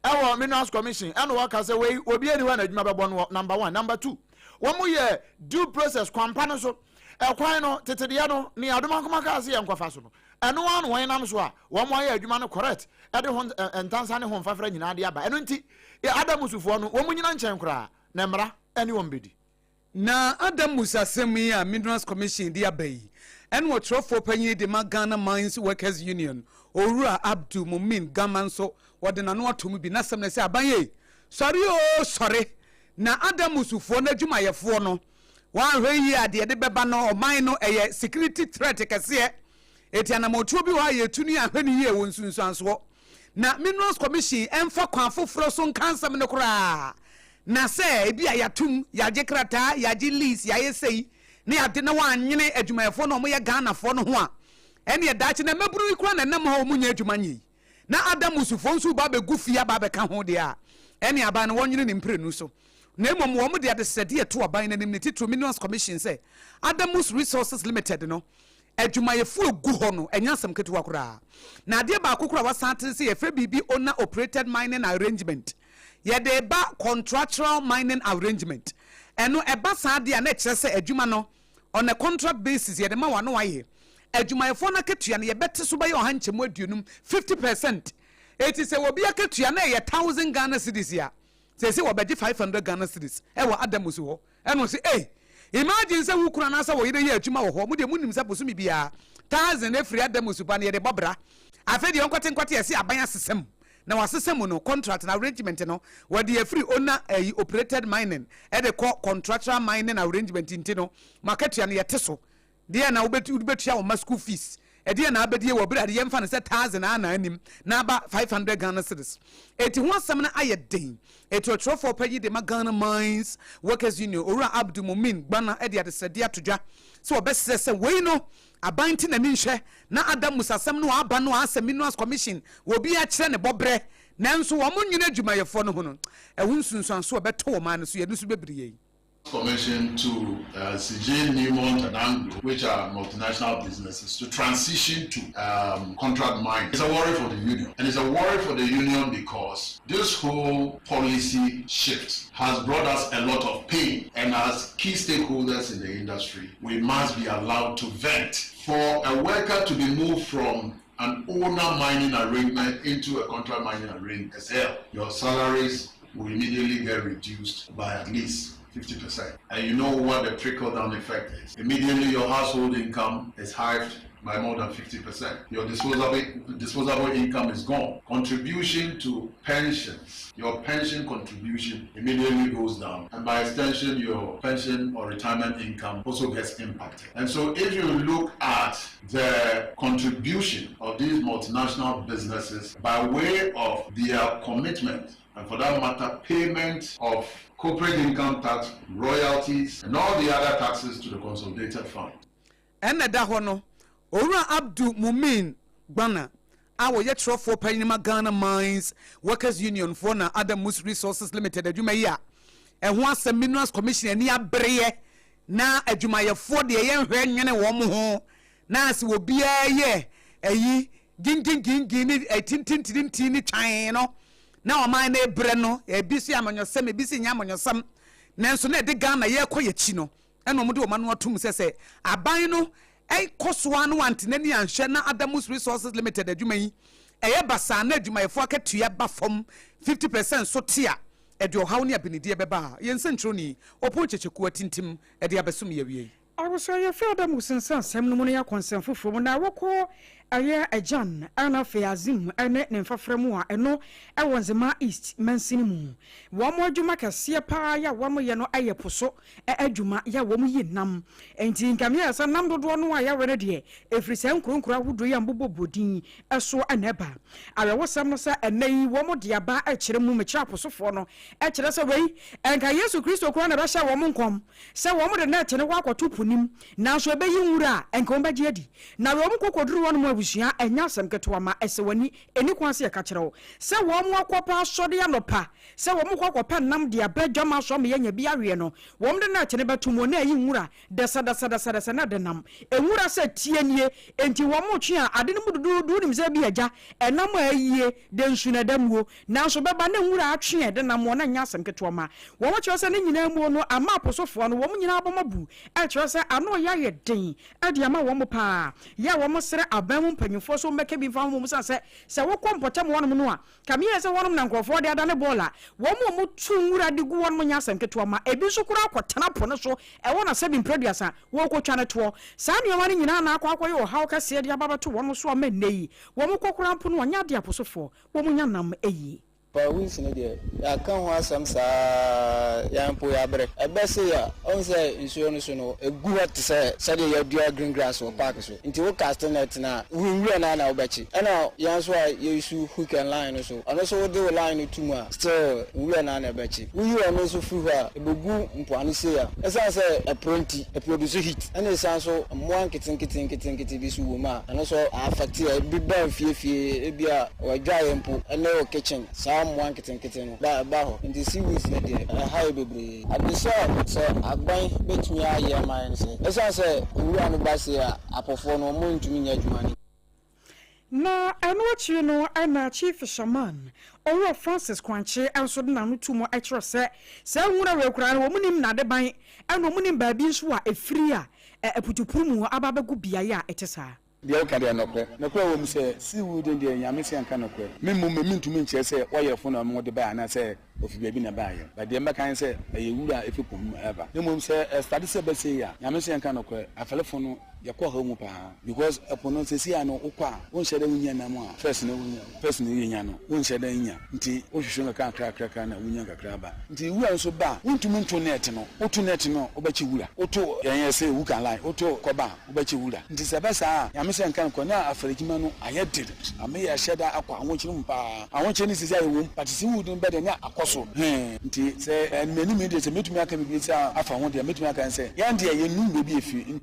ɛwɔ Minerals Commission ɛna wɔka sɛ wei obi ani hɔ na adwuma bɛbɔ no number one. Number two, wɔn yɛ due process kwampa no so ɛkwan no tetedeɛ no ne adomankoma kaa sɛ yɛn nkɔfa so no, ɛno ara na wɔn nam so a wɔn ayɛ adwuma no correct, ɛde ho ntansa ne ho mfafra nyinaa de aba. Ɛno nti Adamusufoɔ no wɔn nyina nkyɛn koraa na mmara ɛne wɔn bɛdi. Na Adamus asɛm yi a Minerals Commission de aba yi, ɛna ɔtwerɛfoɔ panyin de ma Ghana Mines Workers Union, Owura Abdul Mumin Gama nso wɔde n'ano ato mu bi. N'asɛm ne sɛ, Aban ei, sɔre oo sɔre, na Adamusfoɔ no adwumayɛfoɔ no, wɔanhwɛ yie a deɛ ɛde bɛba no ɔman no ɛyɛ security threat kɛseɛ. Enti anamɔntuo bi wɔ hɔ a yɛtu no yɛanhwɛ no yie wɔ nsunsuansoɔ. Na Minerals Commission mfa kwan foforɔ so nka asɛm no koraa. Na sɛ ebia yɛatom, yɛagye krataa, yɛagye lease, yɛayɛ sei ne ade na wɔannwene adwumayɛfoɔ no a wɔyɛ Ghanafoɔ no ho a, ɛnneɛ daakye na mmabunu yi koraa na ɛnam hɔ a wɔnnya adwuma nyɛ yi. Na Adamusfoɔ nso reba abɛgu fie aba abɛka ho deɛ a, ɛnneɛ aban no wɔnnwene ne mprenu so. Na mmom wɔde adesrɛdeɛ to aban no anim, ne titiriw Minerals Commission sɛ Adamus Resources Limited no adwumayɛfo a egu hɔ no, ɛnyɛ asɛm ketewa koraa. Na adeɛ baako koraa a wɔasan ate ne sɛ yɛfrɛ biribi owner operated mining arrangement. Yɛde reba contractual mining arrangement. Ɛno ɛba saa deɛ a na ɛkyerɛ sɛ adwuma no on a contract basis yɛde ma wo a na woayɛ. Adwumayɛfoɔ no akatua no yɛbɛte so bɛyɛ ɔha nkyɛmu aduonum, 50%. Enti sɛ obi akatua na ɛyɛ thousand Ghana cedis a, seesei wɔbɛgye 500 Ghana cedis wɔ Adamus hɔ. Ɛna ɔse ei! Imagine sɛ wo kunu anaasɛ wo yere yɛ adwuma wɔ hɔ, mo deɛ monim sɛ bosome biara thousand ɛfiri Adamus ba no yɛde bɔ bra. Afei deɛ ɔnkɔte nkɔte ɛse aban asesa mu, na wasesa mu no contract no arrangement no wɔde afiri owner ɛyi operated mining ɛde kɔ contractual mining arrangement nti no mo akatua no yɛte so. Deɛn na wobɛtu wode bɛtua wo mma school fees? Ɛdeɛn na abɛdie wɔ berɛ a yɛmfa no sɛ thousand a na anim na aba 500 Ghana cedis? Enti ho asɛm no ayɛ den. Enti ɔtwerɛfoɔ panyin de ma Ghana Mines Workers Union, Owura Abdul Mumin Gbana de adesrɛdeɛ ato dwa sɛ wɔbɛsrɛ sɛ wei no aban nte n'ani nhwɛ na Adamus asɛm no a aba no a asɛ Minerals Commission wɔ bi akyerɛ ne bɔberɛ nanso wɔn nnwene adwumayɛfoɔ no ho no ɛho nsunsuansoɔ a ɛbɛtɔ ɔman no so yɛn ani so bɛbiri yɛn. Commission to Zijin, Newmont, and Anglo, which are multinational businesses, to transition to contract mining. It's a worry for the union. And it's a worry for the union because this whole policy shift has brought us a lot of pain. And as key stakeholders in the industry, we must be allowed to vent. For a worker to be moved from an owner mining arrangement into a contract mining arrangement, as your salaries will immediately get reduced by at least 50%. And you know what the trickle down effect is. Immediately your household income is halved by more than 50%. Your disposable income is gone. Contribution to pensions, your pension contribution immediately goes down. And by extension, your pension or retirement income also gets impacted. And so if you look at the contribution of these multinational businesses by way of their commitment, and for that matter, payment of corporate income tax, royalties, and all the other taxes to the consolidated fund. Ɛna ɛda hɔ no, Owura Abdul Mumin Gbana a ɔyɛ kyerɛwfoɔ panyin ma Ghana Mines Workers Union foɔ na Adamus Resources Limited adwuma yi a ɛho asɛm Minerals Commission ani abereɛ na adwumayɛfoɔ deɛ yɛnhwɛ nwene wɔn ho na sɛ obiara yɛ ayi gingingingi ne tintintintin ne twan no na ɔman no rebrɛ no, ebi so yɛ amanyɔsɛm, ebi so nyɛ amanyɔsɛm, nanso na ɛde Ghana yɛrekɔ yɛn akyi no, ɛna wɔde wɔn ano atom sɛ sɛ aban no kɔ so ara na wante n'ani anhwɛ na Adamus Resources Limited adwuma yi Ɛyɛ basaa na adwumayɛfoɔ akatua ba fam 50% so te a, ɛde ɔhaw ne abinideɛ bɛba a yɛn nsɛnkyerɛwni Opon Kyekyeku atintim de abɛsom yɛn awiei. Abusua, yɛfiri Adamu sensan asɛm no mu na yɛakɔ nsɛm foforɔ mu, na wɔkɔ ɛyɛ Agyan ɛna afei Azim ne ne mfafra mu a ɛno ɛwɔ Nzema East mansini mu. Wɔn adwuma kɛseɛ paa yɛ a wɔn yɛ no ɛyɛ po so adwuma yɛ a wɔn yi nam. Enti nka meyɛ sɛ nam dodoɔ no a yɛwe no deɛ ɛfiri saa nkuro nkuro ahodoɔ yi a mbobɔ din so na ɛba. Awerɛhosɛm no sɛ ɛnnɛ yi wɔn de aba kyerɛ mu, mekyerɛ aposofoɔ no, kyerɛ sɛ wei nka Yesu Kristo koraa na ɛbɛhyɛɛ wɔn nkɔm sɛ wɔn de nɛɛte no kɔ akɔto po no mu, nanso ɛbɛyi nwura a, nka wɔbɛgye adi. Na wɔn kɔkɔduru hɔnom abusua, ɛnyɛ asɛm ketewa ma ɛsɛ w'ani, ɛnni kwan sɛ yɛka kyerɛ wo sɛ wɔn akɔpɛ asɔre anɔpa, sɛ wɔn kɔ akɔpɛ nam de aba adwammaa so ama yɛanya bi aweɛ no, wɔn de nɛɛte no bɛto mu, na ayi nwura dɛsɛdɛsɛdɛsɛdɛsɛ na ɛde nam. Nwura sɛ tie nie, enti wɔn retwe a, ade no mu duduudu, wonim sɛ ebia agya, ɛnam a ayie, de nsu na ɛda muo, nanso bɛba na nwura atwe a ɛde nam wɔ no nyɛ asɛm ketewa ma wɔn. Kyerɛ sɛ ne nyinaa muo no, ama aposofoɔ no, wɔn nyinaa abɔ abu, ɛkyerɛ sɛ ano reyɛ ayɛ den de ama wɔn paa. Yɛ a wɔsrɛ aban mu mpanyimfoɔ sɛ wɔmmɛka bi mfa ho mmom, sane sɛ, sɛ wokɔ mpɔtam hɔnom no a, Kame yɛ sɛ hɔnom na nkurɔfoɔ de adane bɔɔl a wɔn a wɔtu nwura de gu hɔnom nyɛ asɛm ketewa ma ebi nso koraa kɔtena po no so ɛhɔ na sɛbi mprɛduasa wɔrekɔtwa no toɔ. Saa nneɛma no nyinaa na akɔ akɔyɛ ɔhaw kɛseɛ de aba abɛto wɔn so ama nnɛ yi wɔn kɔ koraa mpo no wɔnyɛ adeɛ aposofoɔ wɔn nya nam yie. Fa weeds no deɛ, yɛaka ho asɛm saa ara, yɛn mpo yɛabrɛ. Ɛbɛ sei a, wohu sɛ nsuo no so no, ɛgu hɔ te sɛ sɛdeɛ yɛadua green grass wɔ park so. Nti wo cast net no a, nwura no ara na wobɛkye. Ɛna yɛn nso a yɛ use hook and line no so, ɔno nso wode wo line no to mu a, still nwura no ara na ɛbɛkye. Woyi ɔno nso firi hɔ a, ɛbɛgu mpoano sei a, ɛsiane sɛ ɛporɔ nti, ɛproduce heat. Ɛna ɛsiane nso mmoa nketenkete nketenkete bi nso wɔ mu a, ɛno nso affect yɛ. Ebi ba mfiefie, ebia w'adwaeɛ mpo ne wo kitchen, saa mmoa nketenkete no ba ɛba hɔ. Nti seaweeds no deɛ, ɛha yɛ bebree. Adesua a sɛ aban bɛtumi ayɛ ama yɛn ne sɛ, ɛsiane sɛ nwura no ba sei a, apɔfoɔ no wɔntumi nyɛ adwuma no. Na ɛno akyiri no na Chief Shaman, Owura Francis Koankye nso de n'ano to mu kyerɛ sɛ saa nwura wei koraa no wɔn nim n'adeban ɛna wɔn nim baabi nso a ɛfiri a aputupuru mu aba abɛgu beaeɛ a ɛte saa. Deɛ woka deɛ nɔkorɛ. Nɔkorɛ wɔ mu sɛ siwuu den deɛ Nyame se yɛnka nɔkorɛ. Me mmom me mentumi nkyerɛ sɛ wɔyɛ fo na wɔde baeɛ anaa sɛ ofi baabi na ɛbaeɛ. But deɛ mɛka ne sɛ ɛyɛ wura a efi po mu ɛba. Na mmom sɛ ɛstarte sɛ ɛba sei a, Nyame se yɛnka nɔkorɛ, afɛlefo no yɛkɔ haw mu paa. Because ɛpo no seesei a no wokɔ a wonhyɛ da wonnya nam a first no wonya, first no yɛnya no wonhyɛ da nnya. Nti wohwehwɛ mu kakra kakra na wonya kakra ba. Nti wura nso ba a wontumi nto net no, woto net no a wobɛkye wura. Woto yɛn yɛse hook and line, woto kɔba a. Wobɛkye wura. Nti sɛ ɛba saa a, Nyame sɛ nka nkɔ na afaredwuma no ayɛ den. Ame yɛ hyɛ da akɔ ahokyere mu paa. Ahokyere no sisi a yɛwɔ mu, but sɛ wood no bɛ deɛ na akɔ so hee. Nti sɛ animanim yi deɛ sɛ mɛtumi aka biribi saa afa ho deɛ, mɛtumi aka ne sɛ, yɛn deɛ yɛnnim baabi ɛfiri.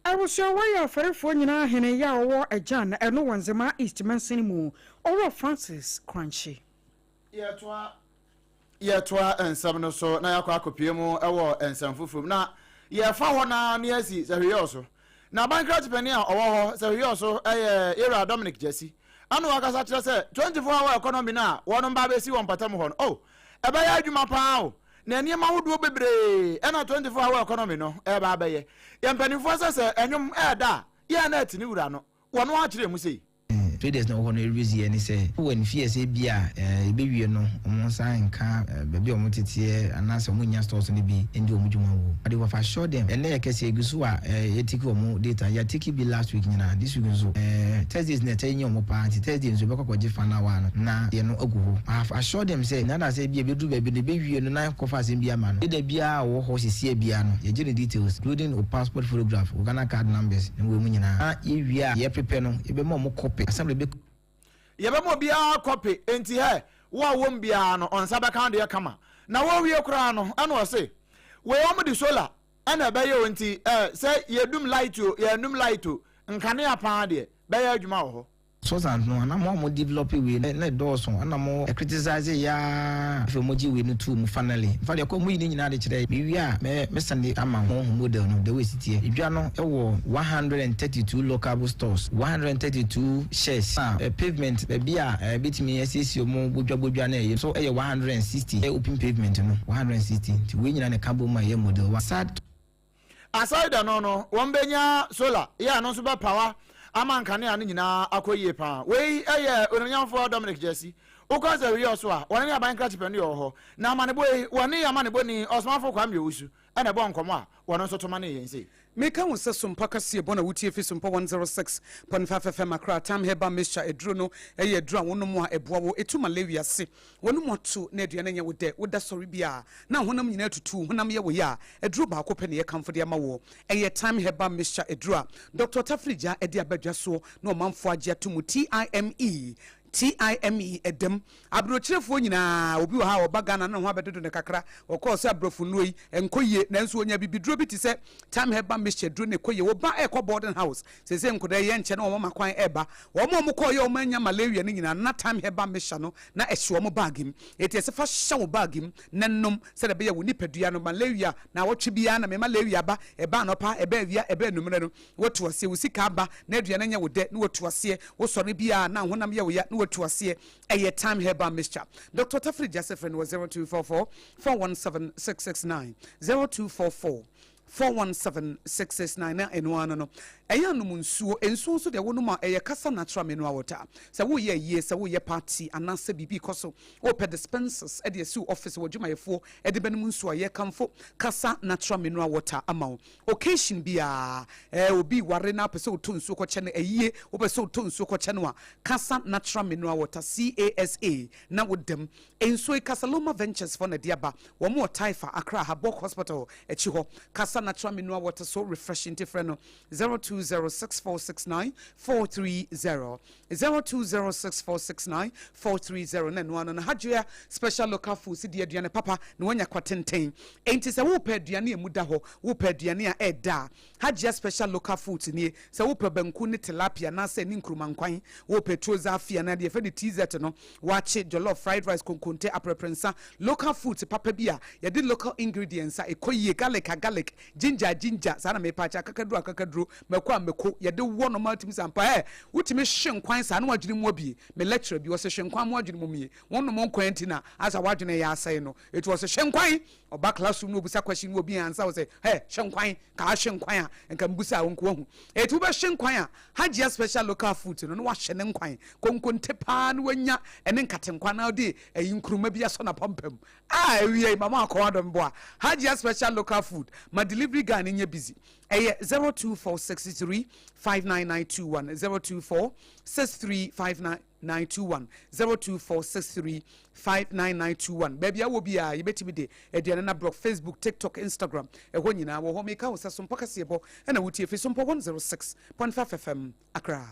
Abusua wɔ yɛ afɛrefoɔ nyinaa hene yɛ a ɔwɔ Agyan ɛno wɔ Nzema East mansini mu, Owura Francis Korankye. Yɛtoa Yɛtoa nsɛm no so na yɛakɔ akɔpue mu wɔ nsɛm foforɔ mu. Na yɛfa hɔ no ara na yɛasi Sahwiyɔɔ so. Na aban krakye panin a ɔwɔ hɔ Sahwiyɔɔ so yɛ Yɛwura Dominic Gyasi. Ɛna wakasa kyerɛ sɛ 24 hour economy no a wɔnom ba abɛsi wɔ mpɔtam hɔ no, oh, ɛbɛyɛ adwuma paa o. Na nneɛma ahodoɔ bebree ɛna 24 hour economy no ɛreba abɛyɛ. Yɛn mpanimfoɔ sɛ sɛ ɛnwom ɛreda a, yɛ a na ɛte ne wura no. Wɔn akyerɛ mu sei. Traders na wɔwɔ hɔ no rebesi yɛ ne sɛ wɔn fear sɛ ebia yɛbɛwie no wɔn nsa nka baabi a wɔn teteɛ anaasɛ wɔn nnya stores no bi ndi wɔn dwuma wɔ. But we have assured them ɛnnɛ yɛ kɛseɛ egu so a yɛ take wɔn data, yɛ take bi last week nyinaa, this week nso Thursdays na ɛtɛ nye wɔn paa nti Thursday nso yɛbɛkɔ akɔgye final one no na deɛ no agu hɔ. I have assured them sɛ nada sɛ ebia ebɛduru baabi no yɛbɛwie no na yɛnkɔfa asɛm bi ama no. Data biara a ɔwɔ hɔ sesia biara no yɛgye ne details including wo passport photograph, wo Ghana card numbers ne wei mu nyinaa na yɛwie a yɛprepare no yɛbɛma ɔmo kɔpe assembly bɛ. Yɛbɛma obiara kɔpe enti hɛ wo a wom biara no ɔnsa bɛka wo deɛ kama na wɔwie koraa no ɛna ɔse wei ɔmo de solar ɛna ɛbɛyɛ o nti ɛ sɛ yɛdum light o yɛnnum light o nkanea paa deɛ bɛyɛ adwuma wɔ hɔ. Switzerland no ana mo a mo develop wei no na ɛdɔɔso ɛna mo criticize yɛ aa afei mo gye wei no too mu finally infact yɛkɔ mo yi ne nyinaa de kyerɛ me wie a mɛ mɛ send ama mo ahu model no the way esi teɛ edwa no ɛwɔ 132 lockable stores 132 shares a pavement baabi a ɛbɛtumi asiesie ɔmo bodwa bodwa na ɛyɛ so ɛyɛ 160 ɛyɛ open pavement no 160 nti wei nyinaa na ɛka bom ma ɛyɛ model one sad. Aside ɛno no, wɔn bɛnya solar, yɛ ɛno nso bɛ power. ama nkanea no nyinaa akɔ yie paa. Wei yɛ Onuonyamfoɔ Dominic Gyasi. Wokɔ Nsawiriɔ so a, wɔne ne aban krakye panin wɔ hɔ. Na amanebɔ yi, wɔne amanebɔni Ɔsomafo Kwame Owusu na ɛbɔɔ nkɔmmɔ a wɔno nso to manee yɛn sei. Meka wo sɛ Sompa kaseɛbɔ na wotie fi Sompa 106.5 FM Accra. Thyme Herbal Mixture aduro no yɛ aduro a wonom a ɛboa wo, ɛtu malaria ase, w'anom ato na aduane nyɛ wo dɛ, woda sɔre bi a na honam nyinaa tutu, wo honam yɛ wo ya a, aduro baako pɛ na yɛkamfo de ama woɔ. Ɛyɛ Thyme Herbal Mixture aduro a Dɔkta Tafiri Gyaa de aba dwa soɔ na ɔmanfoɔ agye ato mu, TIME. TIME ɛdam. Abrokyerefoɔ nyinaa, obi wɔ ha a ɔba Ghana na ne ho abɛdodo no kakra, ɔkɔɔ sɛ abrɔfo nnuro yi, ɛnkɔ yie, nanso ɔnya abibiduro bi te sɛ Thyme Herbal Mixture duro no ɛkɔ yie. Wo ba ɛrekɔ boarding house, seesei nkwadaa yi ɛnkyɛ na wɔn ama kwan ɛreba, wɔn a wɔkɔeɛ a wɔannya malaria no nyinaa no, na Thyme Herbal Mixture no na ɛhyɛ wɔn bag mu. Enti ɛsɛ fa hyɛ wo bag mu na nom sɛdeɛ ɛbɛyɛ a wo nipadua no, malaria, naawɔtwe biara na me malaria ba, ɛba anɔpa, ɛba awia, ɛba anwummerɛ no, Woatu aseɛ, wo sika aba na aduane nyɛ wo dɛ na woatu aseɛ, wosɔre biara na honam yɛ wo ya na woatu aseɛ, ɛyɛ Thyme Herbal Mixture. Doctor Tafiri Gyasi frɛ no wɔ 0244 417 669, 0244 417 669 na ɛno ara no no. Ɛyɛ a nom nsuo, nsuo nso deɛ wonom a ɛyɛ kasa natural mineral water. Sɛ woreyɛ ayie, sɛ woreyɛ party anaasɛ biribi rekɔ so, wopɛ dispensers de asi wo office, w'adwumayɛfoɔ de bɛnom nsuo a, yɛkamfo Kasa Natural Mineral Water ama wo. Occasion biara, eh, obi ware na wopɛ sɛ wotɔ nsuo kɔkyɛ no, ayie, wopɛ sɛ wotɔ nsuo kɔkyɛ no a, Casa Natural Mineral Water, CASA, na woda mu. Nsuo yi, Casaloma Ventures foɔ na ɛde aba. Wɔn wɔ Taifa, Accra ha, Bok Hospital akyi hɔ. Casa Natural Mineral Water so refreshing nti frɛ no 0206469430, 0206469430 na ɛno ano no Hajia Special Local Foods di aduane papa na wanya kwa tenten. Enti sɛ wopɛ aduane a emu da hɔ, wopɛ aduane a ɛɛdɛ a, Hajia Special Local Foods nie. Sɛ wopɛ banku ne tilapia anaasɛ ne nkruma nkwan, wopɛ tuo zaafi anaa deɛ yɛfrɛ no TZ no, waakye, jollof, fried rice, konkonte, aprɛprɛnsa, local foods papa bi a yɛde local ingredients a ɛkɔ yie, garlic a garlic, ginger a ginger, saa na mepa akyɛ, akakaduro a akakaduro, mako a mako, yɛde wɔ no ma atumi sɛ ampa ɛ, wotumi hye nkwan saa na w'adwene mu abue. Me lecturer bi, ɔse hye nkwan ma w'adwene mu mmue. Wonom nkwan nti na asɛ w'adwene yɛ asɛe no. Eti ɔse hye nkwan! Ɔba classroom na obisa question na obi ansa ɔse hɛ, hye nkwan, ka ahye nkwan a nka mbusa a wo nko wahu. Eti wobɛhye nkwan a, Hajia special local food no na wahye ne nkwan, konkonte paa na wanya ɛne nkatenkwan na ɔde ɛyi nkruma bi asɔ n'apampam. Ah awia yi mama akɔwa dɔ meboa. Hajia special local food ma delivery guy no nyɛ busy. Ɛyɛ 02463 59921, 024 63 59 921 02463 59921 Baabi a wɔ biara yɛbɛtumi de aduane no abrɛ Facebook, TikTok, Instagram ɛhɔ nyinaa wɔ hɔ. Meka wo sɛ Sompɔ Kaseɛbɔ ɛna wotie fi Sompɔ 106.5 FM Accra.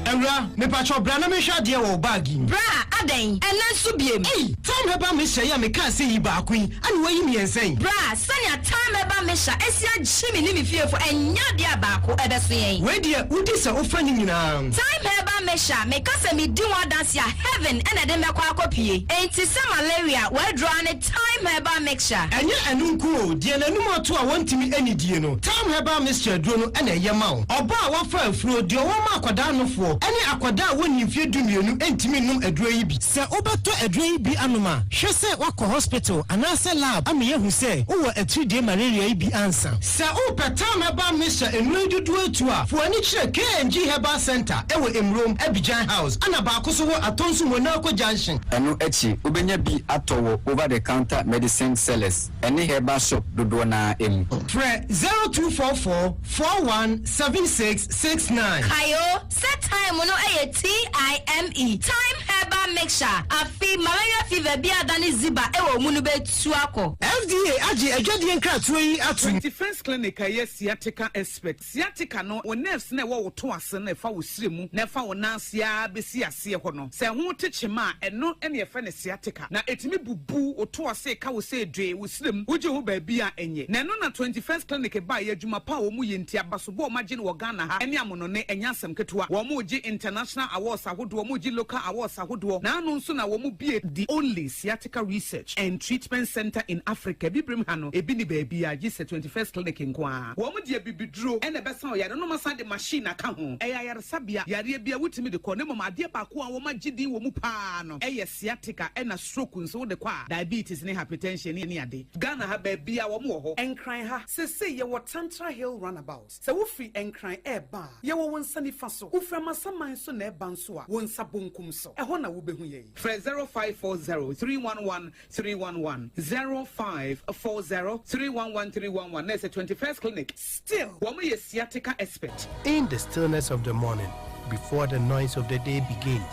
Awura, mepakyɛw bra na menhwɛ adeɛ wɔ wo bag yi mu. Bra, adɛn? Ɛnnɛ nso biem? Ei! Thyme Herbal Mixture yi a mekaa sɛ yi baako yi, ɛna woayi mmiɛnsa yi? Bra, sɛnea Thyme Herbal Mixture asi agye me ne me fiefo, ɛnyɛ adeɛ a baako ɛbɛso yɛn. Wei deɛ, wodi sɛ wofa ne nyinaa. Thyme Herbal Mixture, meka sɛ medi ho adanse a, heaven na ɛde me bɛkɔ akɔpue. Enti sɛ malaria, w'aduro ara ne Thyme Herbal Mixture. Ɛnyɛ ɛno nko o, deɛ n'anum ato a wɔntumi nnidie no, Thyme Herbal Mixture aduro no na ɛyɛ ma wo. Ɔbaa a wafa afuro, deɛ ɔwɔ ma akwadaa nofoɔ, ne akwadaa a wɔnnii mfeɛ dumienu ntumi nnom aduro yi bi. Sɛ wobɛtɔ aduro yi bi anom a, hwɛ sɛ woakɔ hospital anaasɛ lab ama yɛahu sɛ wowɔ atiridie malaria yi bi ansa. Sɛ wopɛ Thyme Herbal Mixture nnuro yi dodoɔ atu a, fa w'ani kyerɛ KNG Herbal Centre wɔ Mmrom, Abidjan House, ɛna baako nso wɔ Atonsu Monaco Junction. Ɛno akyi, wobɛnya bi atɔ wɔ over the counter medicine sellers ne herbal shop dodoɔ no ara mu. Frɛ 0244 41 76 69. Kae o, sɛ thyme no yɛ TIME, Thyme Herbal Mixture, afe malaria fever bi a adane ziba wɔ wo mu no bɛtu akɔ. FDA agye adwadie nkratoɔ yi atom. 21st Clinic a ɛyɛ sciatica expert. Sciatica no, wo nerves no a ɛwɔ wo to ase no a ɛfa wo srɛ mu na ɛfa wo nan ase ara bɛsi aseɛ hɔ no, sɛ ɛho te kyema a, ɛno na yɛfrɛ no sciatica. Na ɛtumi bubu wo to ase ka wo sɛ dwee wo srɛ mu, wogye ho baabi a ɛnyɛ. Na ɛno na 21st Clinic baeɛ, adwuma pa a wɔyɛ nti, abasobɔ a wɔagye no wɔ Ghana ha ne amonone, ɛnyɛ asɛm ketewa. Wɔregye international awards ahodoɔ, wɔregye local awards ahodoɔ. wɔ. N'ano nso na wɔn bue the only sciatica research and treatment centre in Africa. Abibirem ha no, ebi nni baabiara gye sɛ 21st Clinic nko ara. Wɔn de abibiduro na ɛbɛsa ɔyare no na wɔasan de machine aka ho. Ɛyɛ ayaresabea, yareɛ biara wotumi de kɔ na mmom adeɛ baako a wɔagye din wɔ mu pa ara no yɛ sciatica ɛna stroke nso wode kɔ a, diabetes ne hypertension ne ade. Ghana ha baabiara wɔn wɔ hɔ. Nkran ha, seesei yɛwɔ Tantra Hill Runabout. Sɛ wofiri Nkran reba a, yɛwɔ wo nsa nifa so. Wofiri Amasaman nso na ɛreba nso a, wo nsa bonkum so. Ɛhɔ na wobɛhu yɛn. Frɛ 0540 311 311, 0540 311 311 na ɛsɛ 21st Clinic. Still, wɔn yɛ sciatica expert. In the stillness of the morning, before the noise of the day begins,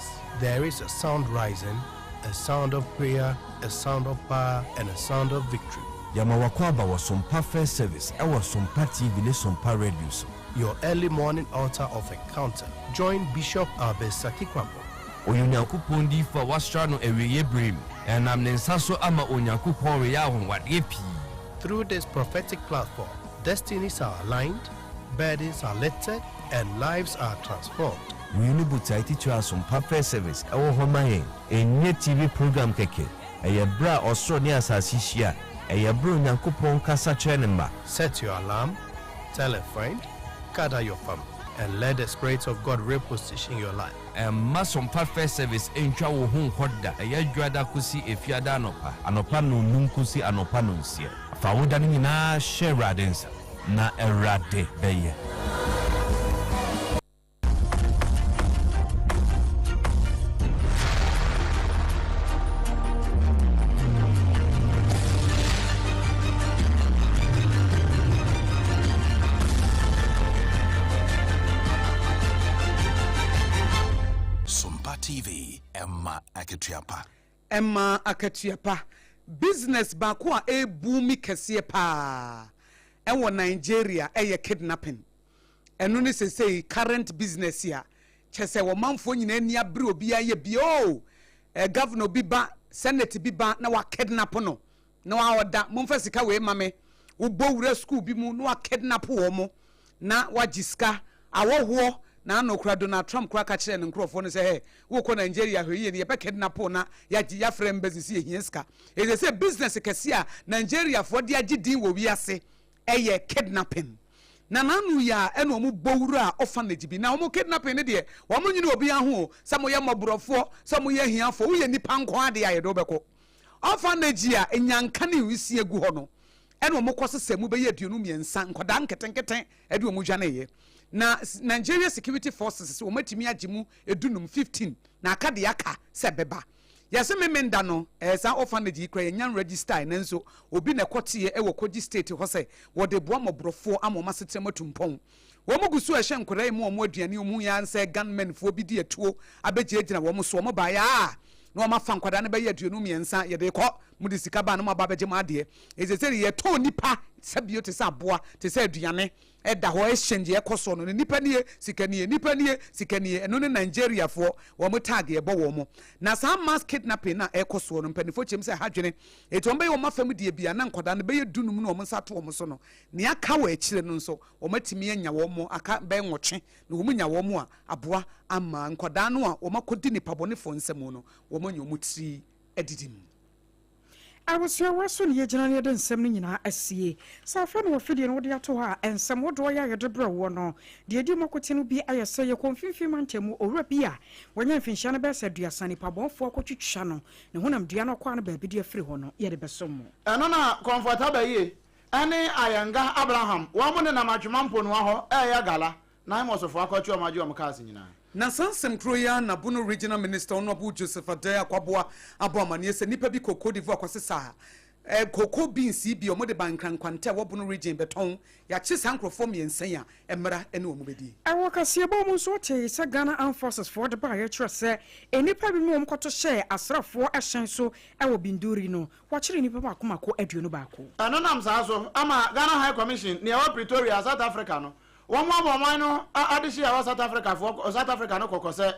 there is a sound rising, a sound of prayer, a sound of power, and a sound of victory. Yɛma w'akwaaba wɔ Sompa First Service ɛwɔ Sompa TV ne Sompa Radio so. Your early morning altar of encounter. Join Bishop Albert Sakikwampo. Ɔyɛ Onyankopɔn diyifo a wɔasra no awieeɛ berɛ mu, na ɛnam ne nsa so ama Onyankopɔn reyɛ anwanwadeɛ pii. Through this prophetic platform, destinies are aligned, burdens are lifted, and lives are transformed. Wei ne botae titire a Asompa First Service wɔ hɔ ma yɛn. Ɛnyɛ TV program kɛkɛ. Ɛyɛ berɛ a ɔsoro ne asase hyia. Ɛyɛ berɛ a Onyankopɔn kasa kyerɛ ne mma. Set your alarm, tell a friend, gather your family, and let the Spirit of God reposition your life. Mma Sompa First Service ntwa wo ho nkɔ da. Ɛyɛ Dwoada kosi Efiada anɔpa. Anɔpa nnɔnnum kosi anɔpa nnɔnsia. Fa wo da no nyinaa hyɛ Awurade nsa, na Awurade bɛyɛ. Sompa TV, ɛma akatua pa. Ɛma akatua pa. Business baako a ɛrebuumi kɛseɛ paa ɛwɔ Nigeria ɛyɛ kidnapping. Ɛno ne sesei current business a kyerɛ sɛ ɔmanfoɔ nyinaa ani abere obiara yɛ bi oo eh, governor bi ba, senate bi ba na wa kidnap no na wa ɔda momfa sika wei ma me wobɔ wura school bi mu na wa kidnap wɔn na wagye sika awɔhoɔ na ano kora Donald Trump kora ka kyerɛ ne nkurɔfoɔ no sɛ hɛ wokɔ Nigeria hwɛ yie no yɛbɛ kidnap wo na yɛagye yɛafrɛ embassy sɛ yɛhia sika ɛsɛ sɛ business kɛse a Nigeriafoɔ de agye din wɔ wiase ɛyɛ kidnapping na n'ano yi a ɛna wɔn bɔ wura orphanage bi na wɔn kidnapping ne deɛ wɔn nyini obiara ho o sɛ mo yɛ mmɔborɔfoɔ sɛ mo yɛ ahiafoɔ woyɛ nipa nko adeɛ a yɛde wobɛkɔ orphanage a nyanka ne nwisie gu hɔ no ɛna wɔn kɔ sesɛ mu bɛyɛ 23 nkwadaa nketenkete ɛde wɔn dwaneeɛ na Nigeria Security Forces sɛ wɔn atumi agye mu 15, 15 na aka deɛ aka sɛ bɛba. Yɛse Memenda no ɛɛ saa orphanage yi koraa yɛnnya nregistae nanso obi na ɛkɔteeɛ ɛwɔ Kogi state hɔ sɛ wɔde boa mmɔborɔfoɔ ama wɔn asetena mu atu mpɔn. Wɔn gu so ɛhyɛ nkwadaa yi mu wɔn aduane wɔn hui ara nsɛ gunmen foɔ bi de atuo abɛgyinagyina wɔn so wɔn baeɛ a na wɔn afa nkwadaa no bɛyɛ 23 yɛde rekɔ mode sika ba a na mo aba abɛgye mo adeɛ. Ɛsɛ sɛ yɛtɔn nipa sɛbio te sɛ aboa te sɛ aduane ɛda hɔ exchange ɛkɔ soɔ no no nipa nie sika nie nipa nie sika nie ɛno ne Nigeria foɔ wɔn tag ɛbɔ wɔn na saa mass kidnapping na ɛkɔ soɔ no mpaninfoɔ kyɛm sɛ ɛha dwene eti wɔn bɛyɛ wɔn afam deɛ bia na nkwadaa no bɛyɛ dunum na wɔn nsa ato wɔn so no nea aka wɔ akyire no nso wɔn atumi anya wɔn aka bɛyɛ nwɔtwe na wɔn nya wɔn a aboa ama nkwadaa no a wɔn akɔdi nipa bɔnefoɔ nsam no wɔn anya wɔn tiri adidi mu. Abusua so na yɛgyina na yɛde nsɛm no nyinaa asie. Sɛ afei na wɔ fidie no wode ato hɔ a, nsɛm hodoɔ yɛ a yɛde brɛ woɔ no, deɛ ɛdi mu akote no bi ayɛ sɛ yɛkɔ mfimfini mantam mu owura bi a wanya mfinhyia no bɛyɛ sɛ 30 nipa bɔnfoɔ akɔtwitwa no ne honam dua no ɔkɔ ano baabi de afiri hɔ no yɛde bɛsom mo. Ɛno na Comfort Abayie ne Ayenga Abraham wɔn nenam Atwema Mponoa hɔ reyɛ gala na Amos-foɔ akɔkye wɔn agye wɔn cars nyinaa. Na saa nsɛm koro yi ara na Bono Regional Minister Honourable Joseph Adai Akwaboah abɔ amaneɛ sɛ nnipa bi kɔ Cote d'Ivoire kɔsesaa cocoa beans yi bi a wɔde ba Nkran Nkwanta a ɛwɔ Bono Region bɛtɔn. Yɛakye saa nkurɔfoɔ mmiɛnsa yi a mmara ne wɔn bɛdi. Ɛwɔ kaseɛbɔ mu nso wotee sɛ Ghana Armed Forces foɔ de baeɛ kyerɛ sɛ nnipa binom a wɔkɔto hyɛɛ asraafoɔ hyɛn so wɔ Binduri no, wɔakyere nnipa baako mako 21. Ɛno nam saa so ama Ghana High Commission nea ɛwɔ Pretoria, South Africa no, wɔabɔ ɔman no adehye a ɛwɔ South Africa foɔ South Africa no kɔkɔ sɛ.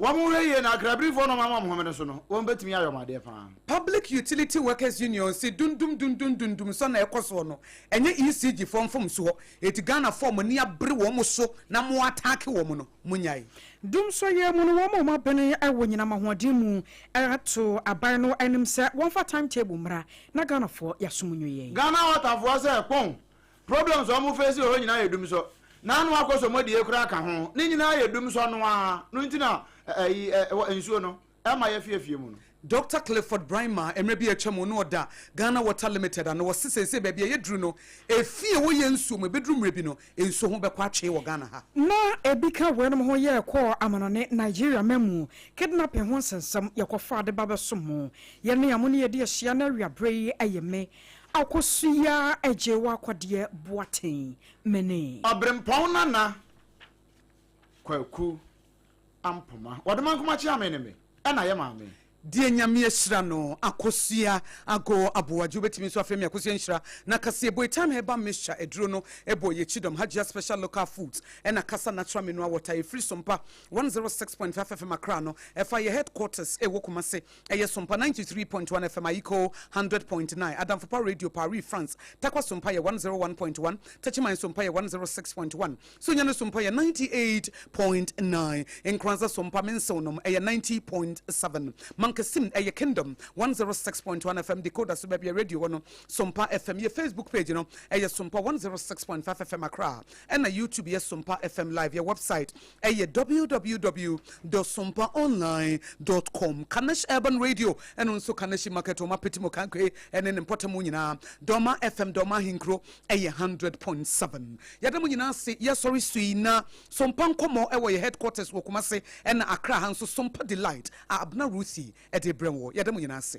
Wɔn hwɛ yie na akrabirifoɔ na wɔn ama wɔn home no so no, wɔn bɛtumi ayɛ wɔn adeɛ paa. Public Utility Workers Union se dundum dundum dundum sɔ na ɛkɔ soɔ no, ɛnyɛ ECG foɔ mfomsoɔ, enti Ghanafoɔ a mo ani abere wɔn so na mo ataake wɔn no, monyae. Dumsɔyɛ mu no, wɔn a wɔabene wɔ nyinam ahoɔden mu ato aban no anim sɛ wɔmfa time table mmra na Ghanafoɔ yɛasom nwo yɛn. Ghana Water foɔ sɛ kpɔn problems a ɔmo face wɔ hɔ nyinaa yɛ dumsɔ na ano akɔ sɔmɔdie koraa ka ho ne nyinaa yɛ dumsɔ no ara no nti na ɛyi ɛ nsuo no ɛma yɛ fie fie mu no. Doctor Clifford Braimah, mmerɛ bi a atwa mu no ɔda Ghana Water Limited ano, ɔse seesei baabi a yɛduru no, efie a ɛwɔ yɛn nsuo mu, ɛbɛduru mmerɛ bi no, nsuo ho bɛkɔ atwee wɔ Ghana ha. Na ebi ka weinom ho yɛkɔɔ amanɔne Nigeria man mu kidnapping ho nsɛnsɛm yɛkɔfaa de ba bɛsom mo. Yɛne a mo ne yɛdi ahyia no awia berɛ yi ɛyɛ me Akosua Agyewa Kɔdeɛ Boateng mene. Ɔbrempɔn Nana Kwaku Ampoma Wɔdomankoma Kyeame ne me ɛna yɛ maame. Deɛ Nyame ahyira no Akosua Ago Aboagye wobɛtumi nso afrɛ me Akosua Nhyira na kaseɛ Boetam Herbal Mixture aduro no bɔ yɛkyi dɔm Hajia Special Local Foods ɛna Kasa Natural Mineral Water ɛfiri Sompa 106.5 FM Accra no ɛfa yɛ headquarters ɛwɔ Kumase ɛyɛ Sompa 93.1 FM Ayiko 100.9 Adamfopa Radio Paris France Tarkwa Sompa yɛ 101.1 Techiman Sompa yɛ 106.1 Sunyani Sompa yɛ 98.9, Nkoranza Sompa Mensew nom ɛyɛ 90.7, Mankasim ɛyɛ Kingdom 106.1 FM, Decoder so baabi a radio wɔ no Sompa FM, yɛ Facebook page no ɛyɛ Sompa 106.5 FM Accra, ɛna YouTube yɛ Sompa FM Live, yɛ website ɛyɛ www dot sompaonline dot com. Kanesh Urban Radio ɛno nso Kaneshi Market wɔn apeti mu kankwe ɛne ne mpɔtam nyinaa, Dɔma FM Dɔma Ahenkuro ɛyɛ 100.7. Yɛda mo nyinaa ase. Yɛsɔre sui na Sompa nkɔmmɔ ɛwɔ yɛ headquarters wɔ Kumase ɛna Accra ha nso Sompa Delight a Abena Ruthie ɛde brɛ wɔ. Yɛda mo nyinaa ase.